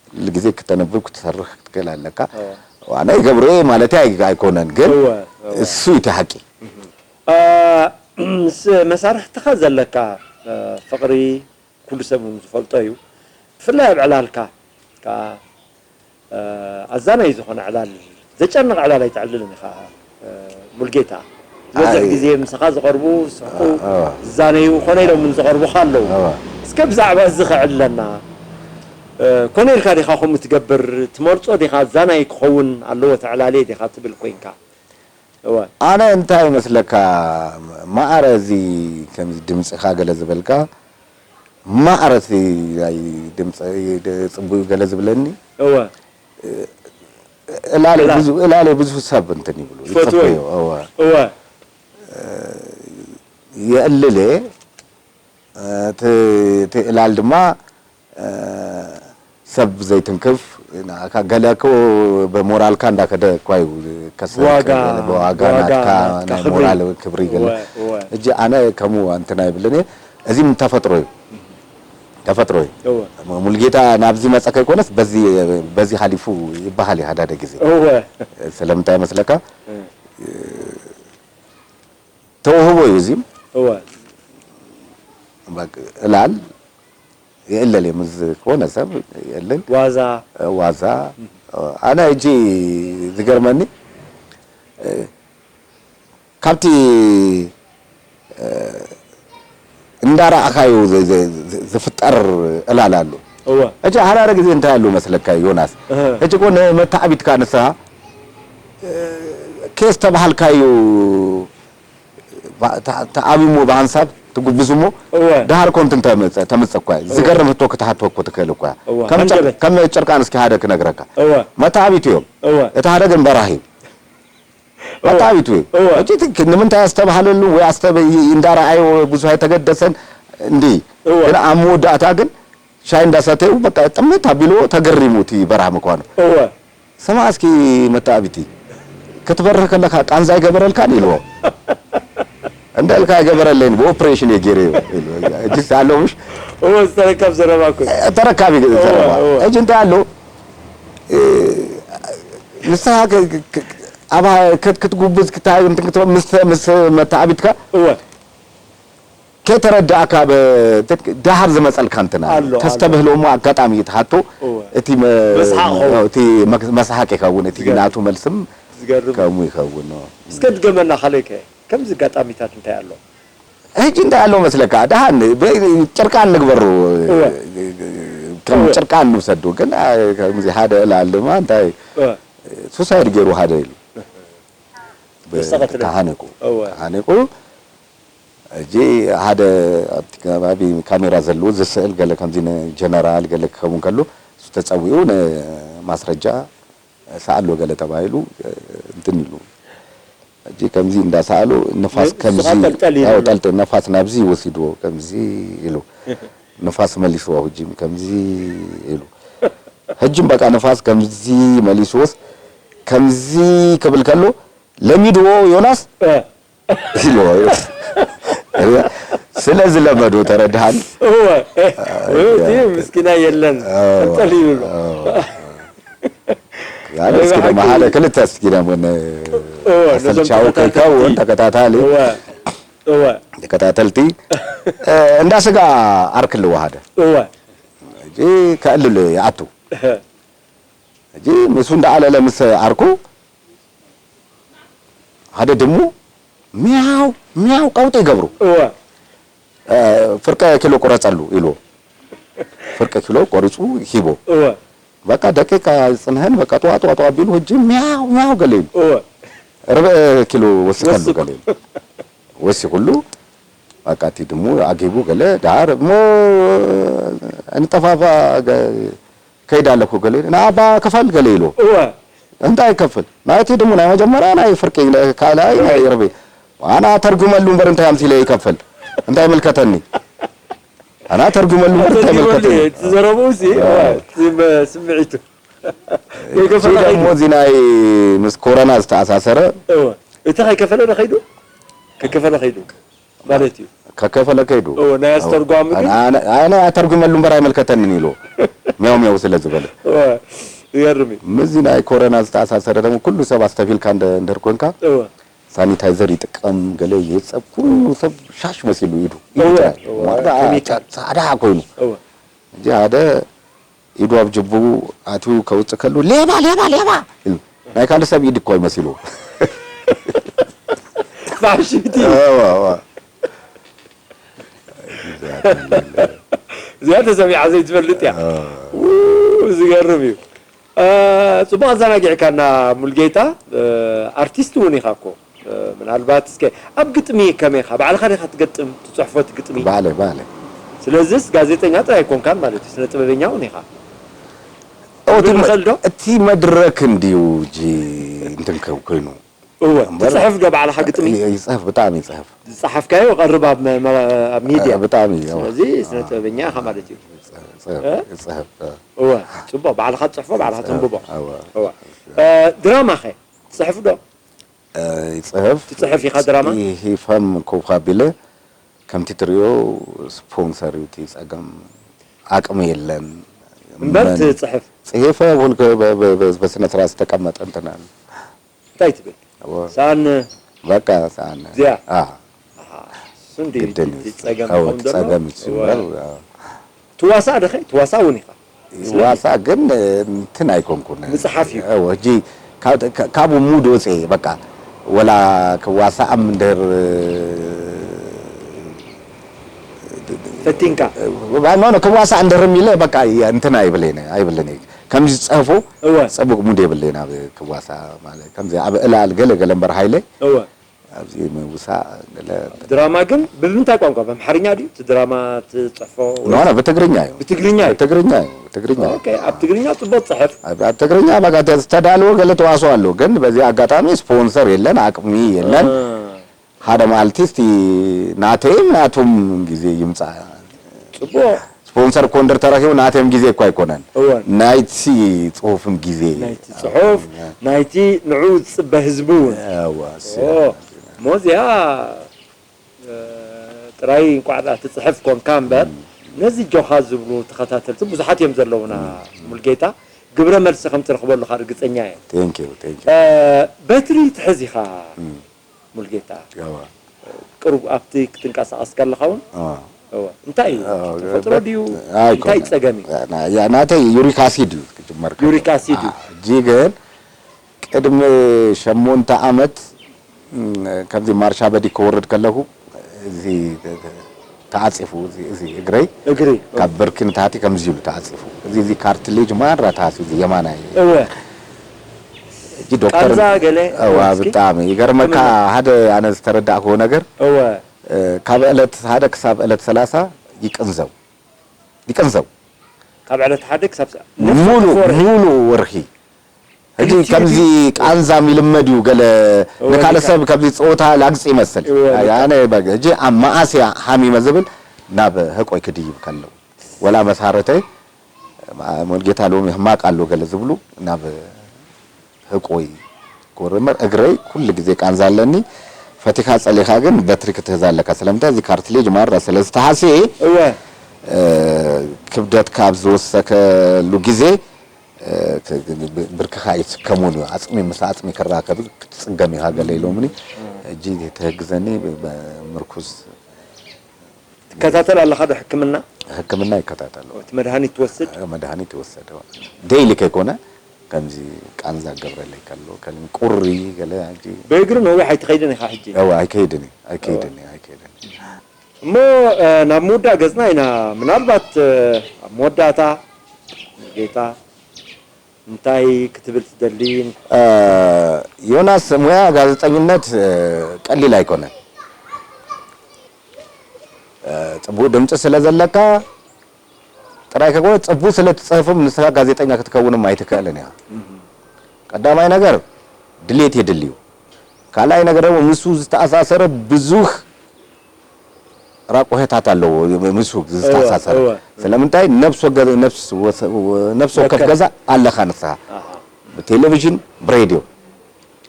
ኩሉ ግዜ ክተንብብ ክትሰርሕ ክትክእል ኣለካ። እወ። ኣነ ይገብሮ እየ ማለት ኣይ-፣ ኣይኮነን፣ ግን እወ፣ እወ። እሱ እዩ እቲ ሓቂ። እ፣ ምስ መሳርሕትኻ ዘለካ፣ እ፣ ፍቕሪ ኩሉ ሰብ እውን ዝፈልጦ እዩ። ብፍላይ ኣብ ዕላልካ ከኣ፣ እ፣ ኣዛናይ ዝኾነ ዕላል፣ ዘጨንቕ ዕላል ኣይተዕልልን ኢኻ፣ እ፣ ሙልጌታ። ዝበዝሕ ኣይ። ግዜ ምሳኻ ዝቐርቡ፣ ዝስሕቁ፣ እ፣ እ። ዝዛነዩ፣ ኮነ ኢሎም እውን ዝቐርቡኻ ኣለዉ። እ። እስከ ብዛዕባ እዚ ከዕልለና፣ እ፣ ኮነ ኢልካ ዲኻ ከምኡ ትገብር? ትመርጾ ዲኻ? ኣዛናይ ክኸውን ኣለዎ እቲ ዕላልየ ዲኻ ትብል ኮይንካ? እወ። ኣነ እንታይ ይመስለካ፣ ማዕረ እዚ ከምዚ ድምፅኻ ገለ ዝበልካ፣ ማዕረ እቲ ናይ ድምፂ ጽቡቅ ገለ ዝብለኒ፣ እወ። እላለ እላ-፣ ብዙ፣ እላለ ብዙ ሰብ እንትን ይብሉ፣ ትፈትዎ ይጽበዮ፣ እዩ። እወ። እወ። የእልል እየ። እቲ፣ እቲ እላል ድማ፣ እ፣ ሰብ ዘይትንክፍ፣ ንኣካ ገለ እኮ ብሞራልካ እንዳከደ እኳ እዩ ከስረክ፣ ብዋጋ፣ ብዋጋ ብዋጋ ናትካ ናትካ ናይ ክብሪ። ሞራል ክብሪ ገለ። እወ፣ እወ። ሕጂ ኣነ ከምኡ እንትን ኣይብልን እየ። እዚ ምን ተፈጥሮ እዩ። ተፈጥሮ እዩ። እወ። ሙሉጌታ ናብዚ መጸ ከይኮነስ በዚ፣ በዚ ሓሊፉ ይበሃል እዩ ሓዳደ ግዜ። እወ። ስለምንታይ መስለካ? እ። ተውህቦ እዩ እዚም። እወ። በቃ እላል የእለል ምስ ዝኾነ ሰብ የእልል። ዋዛ። ዋዛ። ኣነ ሕጂ ዝገርመኒ፣ እ፣ ካብቲ፣ እ፣ እንዳረኣኻዮ ዝ-፣ ዝ-፣ ዝ-፣ ዝፍጠር እላል ኣሎ። እወ። ሕጂ ሓራረ ግዜ እንታይ ኣሎ መስለካ ዮናስ? እህ። ሕጂ እኮ ንመተዓቢትካ ንስኻ፣ እ፣ ኬስ ተባሃልካዩ ባ-፣ ተ-፣ ተኣቢሞ ብሃንሳብ ትጉብዝ እሞ፣ እወ። ደሃር ኮንት እንተ መጸ-፣ ተመጸ እኳ፣ እወ። ዝገርም ህቶ ክትሓቶ እኮ ትክእል እኳ። እወ፣ ከም ጨር-፣ ሃንደበት። ከም ጨርቃን እስኪ ሓደ ክነግረካ። እወ። መተዓቢት እዮም። እወ። እቲ ሓደ ግን በራሂ እዩ። መተዓቢቱ እዩ። እወ። ሕጂ እቲ ክ-፣ ንምንታይ ኣስተብሃለሉ ወይ ኣስተብ-፣ እንዳረኣዮ ብዙሕ ኣይተገደሰን እንዲ። እወ። ግን ኣብ መወዳእታ ግን ሻሂ እንዳሰተዩ በቃ ጥምት ኣቢልዎ ተገሪሙ እቲ በራህ ምኳኑ። እወ። ስማዕ እስኪ መተዓቢቲ፣ ክትበርህ ከለኻ ቃንዛ ኣይገበረልካን? ኢልዎ። እንዳልካ ኣይገበረለይን፣ ብኦፕሬሽን እየ ገይረዮ ኢሉ። ሕጂስ ኣሎ ምሽ? እወ፣ ዝተረከብ ዘረባ እኮ እዩ። ተረካቢ እወ፣ ዘረባ። እወ። ሕጂ እንታይ ኣሎ? እ፣ ንስኻ ክ-፣ ክ-፣ ክ-፣ ኣብ ክት-፣ ክትጉብዝ ክታ-፣ እንትን ክትብል ምስ፣ ምስ መተዓቢትካ እወ። ከይተረዳእካ ብ-፣ ደሃር ዝመጸልካ እንትን ኣሎ። ኣሎ፣ ኣሎ። ተስተብህሎ እሞ ኣጋጣሚ ትሓቶ እወ። እቲ መ-፣ መስሓቕ ይኸውን። እቲ መግ-፣ መስሓቕ ይኸውን። እቲ ዝገርም። ናቱ መልስም ዝገርም። ከምኡ ይኸውን። እስከ ድገመና ካልኦይ ከ? ከምዚ ኣጋጣሚታት እንታይ ኣሎ? ሕጂ እንታይ ኣሎ መስለካ? ደሓን ብ-፣ ጭርቃን ንግበሩ። እወ። ከም እወ። ጭርቃን ንውሰዱ። ግን፣ አ፣ ከምዚ ሓደ ዕላል ድማ እንታይ እወ። ሱሳይድ ገይሩ ሓደ ኢሉ። ብ-፣ ንስኻ ትብል። ተሃኒቁ። እወ። ተሃኒቁ። ሕጂ ሓደ ኣብቲ ከባቢ ካሜራ ዘለዎ ዝስእል ገለ ከምዚ ንጀነራል ገለ ክኸውን ከሎ እሱ ተጸዊዑ ንማስረጃ ሰኣሎ ገለ ተባሂሉ፣ እ፣ እንትን ኢሉ። ሕጂ ከምዚ እንዳሰኣሉ ንፋስ ን-፣ ከምዚ ንስኻ ጠልጠል ኢሉ ያው ኣሎ። ጠልጠል ነፋስ ናብዚ ወሲድዎ ከምዚ ኢሉ። ንፋስ መሊስዎ ሕጂ ከምዚ ኢሉ። ሕጂ በቃ ንፋስ ከምዚ መሊስዎስ ከምዚ ክብል ከሎ ለሚድዎ ዮናስ እ። ኢልዎ። ስለ ዝለመዱ ተረድሃኒ። እወ። እ፣ እቲ ምስኪና የለን። እወ። ጠልጠል ይብሎ። እወ። ያለ እስኪ ናይ ብሓቂ። ደሞ ሓደ ክልተ እስኪ ደሞ ነ-፣ እወ፣ ነዞም ኣሰልቻዊ ተኸታተልቲ። ከይከውን ተከታታሊ። እወ። እወ። ተከታተልቲ። እ፣ እንዳ ስጋ ዓርኪ ኣለዎ ሓደ። እወ። ሕጂ ከዕልል ይኣቱ። እህ። ሕጂ ምስ እንዳኣለለ ምስ ዓርኩ ሓደ ድሙ ሚያው ሚያው ቀውጢ ይገብሩ። እወ። እ፣ ፍርቀ ኪሎ ቁረጸሉ ኢልዎ። ፍርቀ ኪሎ ቆሪጹ ሂቦ። እወ። በቃ ደቂቃ ጽንሐን በቃ ጥዋ ጥዋ ጥዋ ቢሉ ሕጂ ሚያው ሚያው ገለ ኢሉ። እወ። ርብዒ ኪሎ ወስኸሉ ወስኹ። ገለ ኢሉ። ወሲኹሉ በቃ እቲ ድሙ ኣጊቡ ገለ ደሓር እሞ እንጠፋፋ ገ-፣ ከይድ ኣለኩ ገለ ኢሉ። ንኣባ ክፈል ገለ ኢሉ። እወ። እንታይ ይከፍል? ናይቲ ድሙ ናይ መጀመርያ ናይ ፍርቂ፣ ካልኣይ ናይ ርብዒ። ኣና ተርጉመሉ እምበር እንታይ ኣምሲለ ይከፍል? እንታይ ይምልከተኒ? ኣና ተርጉመሉ እምበር እንታይ ተርጉመሉ ይምልከተኒ? እዩ። እቲ ዘረብኡ ሲ፣ ኣዎ። እወ፣ እቲ መ-፣ ስምዒቱ። ከይከፈለ እቲ ከይዱ። ደሞ እዚ ናይ ምስ ኮረና ዝተኣሳሰረ እወ። እቲ ከይከፈለ ዶ ከይዱ? ከይከፈለ ከይዱ ማለት እዩ። ከከፈለ ከይዱ። እወ፣ ናይ ኣስተርጓሚ ግን ኣነ፣ ኣነ፣ ኣነ ኣተርጉመሉ እምበር ኣይምልከተንን ኢሉ። ሚያው ሚያው ስለ ዝበለ። እወ፣ ይገርም እዩ። ምስዚ ናይ ኮረና ዝተኣሳሰረ ደሞ ኩሉ ሰብ ኣስተብሂልካ እንደ-፣ እንድህር ኮንካ፣ እወ። ሳኒታይዘር ይጥቀም፣ ገለ ይህጸብ፣ ኩሉ ሰብ ሻሽ መሲሉ ኢዱ። ኢዱ እወ፣ ጥራይ። እወ፣ ማዕዳ ኬሚካል። ጻዕዳ ኮይኑ። እወ። እንጂ ሓደ ኢዱ ኣብ ጅቡኡ ኣትዩ ከውጽእ ከሉ፣ "ሌባ፣ ሌባ፣ ሌባ!" ኢሉ። ናይ ካልእ ሰብ ኢድ እኮ ይመሲሉ። ፋሽንቲ። እወ፣ እወ። እዚኣ ተሰሚዓ ዘይትፈልጥ እያ። እወ። ው፣ ዝገርም እዩ። እ፣ ጽቡቕ ኣዘናጊዕካና ሙልጌታ። እ፣ ኣርቲስት እውን ኢኻ እኮ። እ፣ ምናልባት እስከ ኣብ ግጥሚ ከመይ ኢኻ? ባዕልኻ ዲኻ ትገጥም፣ ትጽሕፎ እቲ ግጥሚ? ባዕለይ፣ ባዕለይ። ስለዚስ ጋዜጠኛ ጥራይ ኣይኮንካን ማለት እዩ፣ ስነ ጥበበኛ እውን ኢኻ። ኦ፣ እቲ ክብል መ-፣ ንኽእል ዶ? እቲ መድረክ እንድዩ እንጂ እንትን ከ-፣ ኮይኑ። እወ፣ እምበር ትጽሕፍ ዶ ባዕልኻ ግጥሚ? ይ-፣ ይጽሕፍ፣ ብጣዕሚ ይጽሕፍ። ዝጸሓፍካዮ ቀርብ ኣብ መ-፣ መ-፣ ኣብ ሚድያ። እ፣ ብጣዕሚ፣ እወ። ስለዚ ስነ ጥበበኛ ኢኻ ማለት እዩ። ይጽሕፍ፣ እ? ይጽሕፍ፣ እ። እወ፣ ጽቡቕ፣ ባዕልኻ ትጽሕፎ፣ ባዕልኻ ይጽሕፍ፣ ተንብቦ። እወ። እወ። እ፣ ድራማ ኸ ትጽሕፍ ዶ? እ፣ ይጽሕፍ። ትጽሕፍ ኢኻ ድራማ? ጽሒፈም ኮፍ ኣቢለ፣ ከምቲ ትርእዮ ስፖንሰር እዩ እቲ ጸገም፣ ዓቕሚ የለን። እምበር መን ትጽሕፍ? ጽሒፈ እውን ከ-፣ በ-፣ በ-፣ በ-፣ በስነ ስርዓት ዝተቀመጠ እንትን ኣለ። እንታይ ትብል? እወ። ሰኣን በቃ ሰኣን። እዚኣ? አ። ኣሃ። እሱ እንዲ ግድን እቲ እዩ። ጸገም እወ፣ ይኸውን ዘሎ? ጸገም እዩ እወ። እምበር፣ አ። ትዋሳእ ዶ ኸ? ትዋሳእ እውን ኢኻ? ይዋሳእ ግን፣ እ፣ እንትን ኣይኮንኩን። ምጽሓፍ እዩ። እወ፣ ሕጂ ካብ-፣ ካ-፣ ካብኡ ሙድ ወፅኤ፣ በቃ፣ ወላ ክዋሳእ እም እንድህር፣ እ፣ ፈቲንካ? እ፣ ኖ፣ ኖ፣ ክዋሳእ እንድህር ኢለ፣ በቃ፣ የ-፣ እንትን ኣይብለይን፣ ኣይብልን እየ። ከምዚ ዝፅሕፉ እወ። ፅቡቅ ሙድ የብለይን ኣብ ክዋሳእ፣ ማለት፣ ከምዚ ኣብ ዕላል ገለ ገለ እምበር ሃይለ፣ እወ። ኣብዚ ምውሳእ ገለ ድራማ ግን ብምንታይ ቋንቋ? ብኣምሓርኛ ድዩ እቲ ድራማ ትጽሕፎ? ኖ ኖ ብትግርኛ እዩ። ብትግርኛ እዩ። ብትግርኛ እዩ። ብትግርኛ እዩ። ኦኬ፣ ኣብ ትግርኛ ጽቡቅ ጽሕፍ። ኣብ ኣብ ትግርኛ በቃ ዝተዳለወ ገለ ተዋስኦ ኣሎ፣ ግን በዚ ኣጋጣሚ ስፖንሰር የለን፣ ኣቅሚ የለን። ሓደ መዓልቲ እስቲ ናተይን ናቶም ግዜ ይምጻእ። ጽቡቅ። ስፖንሰር እኮ እንድር ተረኺቡ ናተይም ግዜ እኮ ኣይኮነን። እወ። ናይቲ ጽሑፍም ግዜ። ናይቲ ጽሑፍ፣ ናይቲ ንዑ ዝጽበ ህዝቢ እውን። እወ፣ እሱ። ኦ፣ ሞዚያ እ፣ ጥራይ እንቋዕ ደኣ ትጽሕፍ ኮንካ እምበር ነዚ ጆኻ ዝብሉ ተኸታተልቲ ብዙሓት እዮም ዘለውና። ሙልጌታ ግብረ መልሲ ከም ትረኽበሉ ርግጸኛ እየ። Thank you, thank you. እ፣ በትሪ ትሕዝ ኢኻ ሙልጌታ። እወ። ቅሩብ ኣብቲ ክትንቀሳቐስ ከለኻ እውን እወ። እወ። እንታይ እዩ? እወ፣ ተፈጥሮ በት- ድዩ? ኣይኮነን። እንታይ ጸገም እዩ? ያ- ናተይ ዩሪክ ኣሲድ እዩ ክጅመር ከሎ። ዩሪክ ኣሲድ እዩ። አ፣ እጂ ግን ቅድሚ ሸሞንተ ዓመት ም፣ ከምዚ ማርሻ በዲ ክወርድ ከለኹ እዚ ተዓጺፉ፣ እዚ፣ እዚ እግረይ እግሪ። ካብ ብርኪ ንታሕቲ ከምዚ ኢሉ ተዓጺፉ። እዚ፣ እዚ ካርትሌጅ ማራ ተሃስዩ፣ እዚ የማናይ። እወ። እጂ ዶክተር ቃንዛ ገለ እዋ፣ እስኪ? ብጣዕሚ ይገርመካ። ሕክምና። ሓደ ኣነ ዝተረዳእክዎ ነገር እወ። እ፣ ካብ ዕለት ሓደ ክሳብ ዕለት ሰላሳ ይቅንዘው፣ ይቅንዘው። ካብ ዕለት ሓደ ክሳብ ሰ- ሙሉ፣ ነፍሲ ወከፍ ወርሒ። ሙሉ ወርሒ። ሕጂ ክልቲኡ ከምዚ ቃንዛም ይልመድ እዩ፣ ገለ እወ፣ ንካልእ ልካ። ሰብ ከምዚ ጸወታ ላግጺ ይመስል። እወ፣ ልካ። ኣነ በ-፣ ሕጂ ኣብ መኣስ እያ ሓሚመ ዝብል ናብ ህቆይ ክድይብ ከለው። ወላ መሳረተይ፣ ማ-፣ ሙልጌታ ሎሚ ህማቅ ኣሎ ገለ ዝብሉ ናብ ህቆይ ክወርድ እምበር እግረይ ኩሉ ግዜ ቃንዛ ኣለኒ። ፈቲኻ ጸሊኻ ግን በትሪ ክትህዝ ኣለካ። ስለምንታይ እዚ ካርትሌጅ ማራ ስለ ዝተሃስየ፣ እወ። እ፣ ክብደትካ ኣብ ዝወሰከሉ ግዜ፣ እ፣ ክ-፣ ብ-፣ ብርክኻ ኣይስከሙን እዩ። ኣጽሚ ምስ ኣጽሚ ክራኸብ ክትጽገም ኢኻ ገለ ኢሎምኒ። ሕጂ ተህግዘኒ ብ-፣ ብ-፣ ምርኩስ ትከታተል ኣለኻ ዶ ሕክምና? ሕክምና ይከታተል። እቲ መድሃኒት ትወስድ? መድሃኒት ይወሰድ። ዴይሊ ከይኮነ ከምዚ ቃንዛ ገብረለይ ከሎ፣ ከም ቁሪ ገለ፣ ሕጂ ብእግሪ ነዊሕ ኣይትኸይድን ኢኻ ሕጂ? እወ፣ ኣይከይድን እዩ፣ ኣይከይድን እዩ፣ ኣይከይድን። እሞ፣ እ፣ ናብ ምውዳእ ገጽና ኢና። ምናልባት፣ እ፣ ኣብ መወዳእታ ጌታ እንታይ ክትብል ትደሊ? እ፣ ዮናስ፣ ሙያ ጋዜጠኝነት፣ እ፣ ቀሊል ኣይኮነን። እ፣ ጽቡቅ ድምጺ ስለ ዘለካ ጥራይ ከይኮነ፣ ጽቡቅ ስለ ትጽሕፍም ንስኻ ጋዜጠኛ ክትከውንም ኣይትክእልን ኢኻ። ቀዳማይ ነገር ድሌት የድልዩ። ካልኣይ ነገር ደግሞ ምስኡ ዝተኣሳሰረ ብዙህ ራቆሄታት ኣለዎ፣ ምስኡ ዝተኣሳሰረ። እወ፣ እወ። ስለምንታይ? ነፍስ ወገ-፣ ነፍስ ወሰ-፣ ነፍስ ወከፍ ወከፍ። ገዛ ኣለኻ ንስኻ። ኣሃ። ብቴሌቪዥን፣ ብሬድዮ።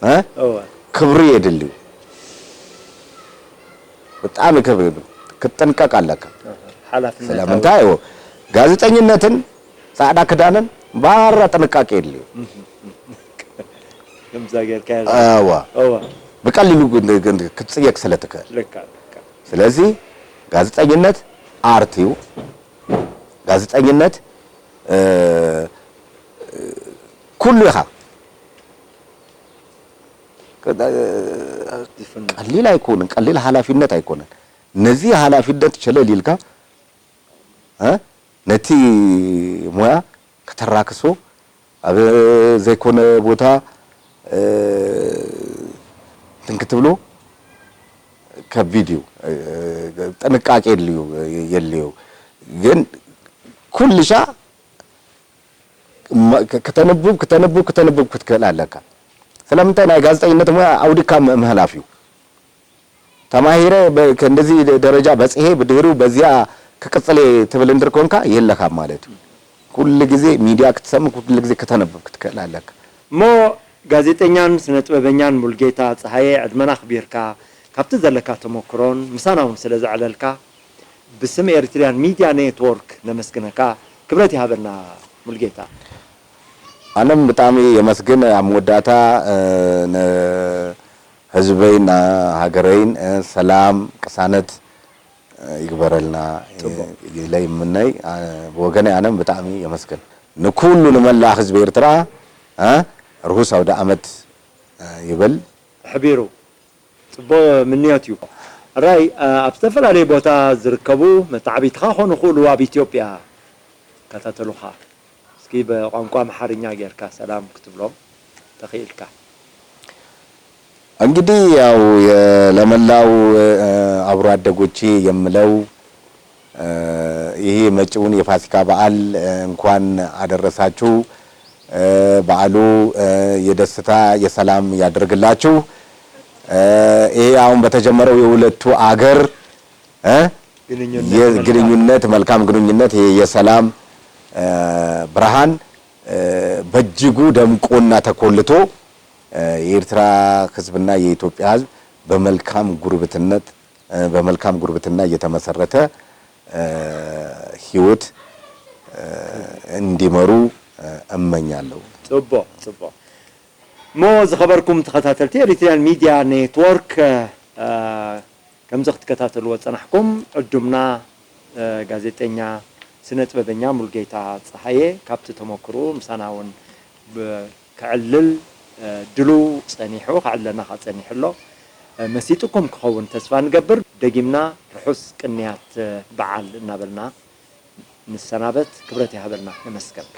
እ? እወ። ክብሪ የድልዩ። ብጣዕሚ ክብሪ የድልዩ። ክትጥንቀቅ ኣለካ። ሓላፍነት ስለምንታይ? እዎ፣ ጋዜጠኝነትን ጻዕዳ ክዳንን ባራ ጥንቃቄ የድልዩ። ከምዛ ጌርካ እዋ። እዋ። ብቀሊሉ ግን፣ ግን ክትጽየቅ ስለ ትክእል። ልካ፣ ልካ። ስለዚ ጋዜጠኝነት ኣርት እዩ። ጋዜጠኝነት፣ እ፣ ኩሉ ኢኻ። ቀሊል ኣይኮንን፣ ቀሊል ሓላፊነት ኣይኮንን። ነዚ ሓላፊነት ሸለል ኢልካ፣ እ፣ ነቲ ሞያ ከተራክሶ፣ ኣብ ዘይኮነ ቦታ፣ እ፣ እንትን ክትብሎ ከቢድ እዩ። እ፣ ጥንቃቄ የድልዩ፣ የድልዩ። ግን ኩልሻ መ-፣ ክ-፣ ክተንብብ፣ ክተንብብ፣ ክተንብብ ክትክእል ኣለካ። ስለምንታይ? ናይ ጋዜጠኝነት ሞያ ኣውዲካ ም-፣ ምህላፍ እዩ። ተማሂረ በ-፣ ከ-፣ እንደዚ ደ-፣ ደረጃ በጽሔ ብድህሪኡ በዚኣ ክቅጽል እየ ትብል እንድር ኮንካ የለኻን ማለት እዩ። ኩሉ ግዜ ሚድያ ክትሰምዕ፣ ኩሉ ግዜ ክተንብብ ክትክእል ኣለካ። እሞ ጋዜጠኛን ስነ ጥበበኛን ሙልጌታ ጸሃየ፣ ዕድመና ኣኽቢርካ ካብቲ ዘለካ ተመክሮን ምሳና እውን ስለ ዘዕለልካ ብስም ኤሪትሪያን ሚድያ ኔትወርክ ነመስግነካ። ክብረት ይሃበልና ሙልጌታ። ኣነም ብጣዕሚ የመስግን። ኣብ መወዳእታ፣ እ፣ ንህዝበይን ሃገረይን፣ እ፣ ሰላም ቅሳነት፣ እ፣ ይግበረልና፣ እ፣ ጽቡቕ። ኢለ ይምነይ። እ፣ ብወገነይ ኣነም ብጣዕሚ የመስግን። ንኩሉ ንመላእ ህዝቢ ኤርትራ፣ እ፣ ርሁስ ኣውደ ኣመት፣ እ፣ ይብል። ኣሕቢሩ። ጽቡቕ ምንዮት እዩ። ሕራይ፣ እ፣ ኣብ ዝተፈላለየ ቦታ ዝርከቡ መተዓብይትኻ ክኾኑ ይኽእሉ ኣብ ኢትዮጵያ ይከታተሉኻ። እስኪ ብቋንቋ ኣምሓርኛ ጌርካ ሰላም ክትብሎም ተኽኢልካ። እንግዲህ ያው የ- ለመላው እ፣ አብሮ አደጎቼ የምለው እ፣ ይሄ መጪውን የፋሲካ በዓል እ፣ እንኳን አደረሳችሁ። እ፣ በዓሉ እ፣ የደስታ የሰላም ያድርግላችሁ። እ፣ ይሄ አሁን በተጀመረው የሁለቱ አገር እ፣ ግንኙነት የ- መልካም ግንኙነት መልካም ግንኙነት የ- የሰላም እ፣ ብርሃን እ፣ በእጅጉ ደምቆና ተኮልቶ እ፣ የኤርትራ ሕዝብና የኢትዮጵያ ሕዝብ በመልካም ጉርብትነት እ፣ በመልካም ጉርብትና እየተመሰረተ እ፣ ህይወት እ፣ እንዲመሩ እ፣ እመኛለሁ። ጽቡቕ ጽቡቕ። እሞ ዝኸበርኩም ተኸታተልቲ ኤሪትሪያን ሚድያ ኔትወርክ እ፣ ከምዚ ክትከታተልዎ ዝጸናሕኩም ዕዱምና እ፣ ጋዜጠኛ ስነ ጥበበኛ ሙልጌታ ጸሃየ ካብቲ ተመክርኡ ምሳና እውን ብ- ከዕልል እ፣ ድሉው ጸኒሑ ከዕልለና ከኣ ጸኒሑ ኣሎ። እ፣ መሲጥኩም ክኸውን ተስፋ ንገብር። ደጊምና ርሑስ ቅንያት እ፣ በዓል እናበልና ንሰናበት። ክብረት ይሃበልና። ነመስገን።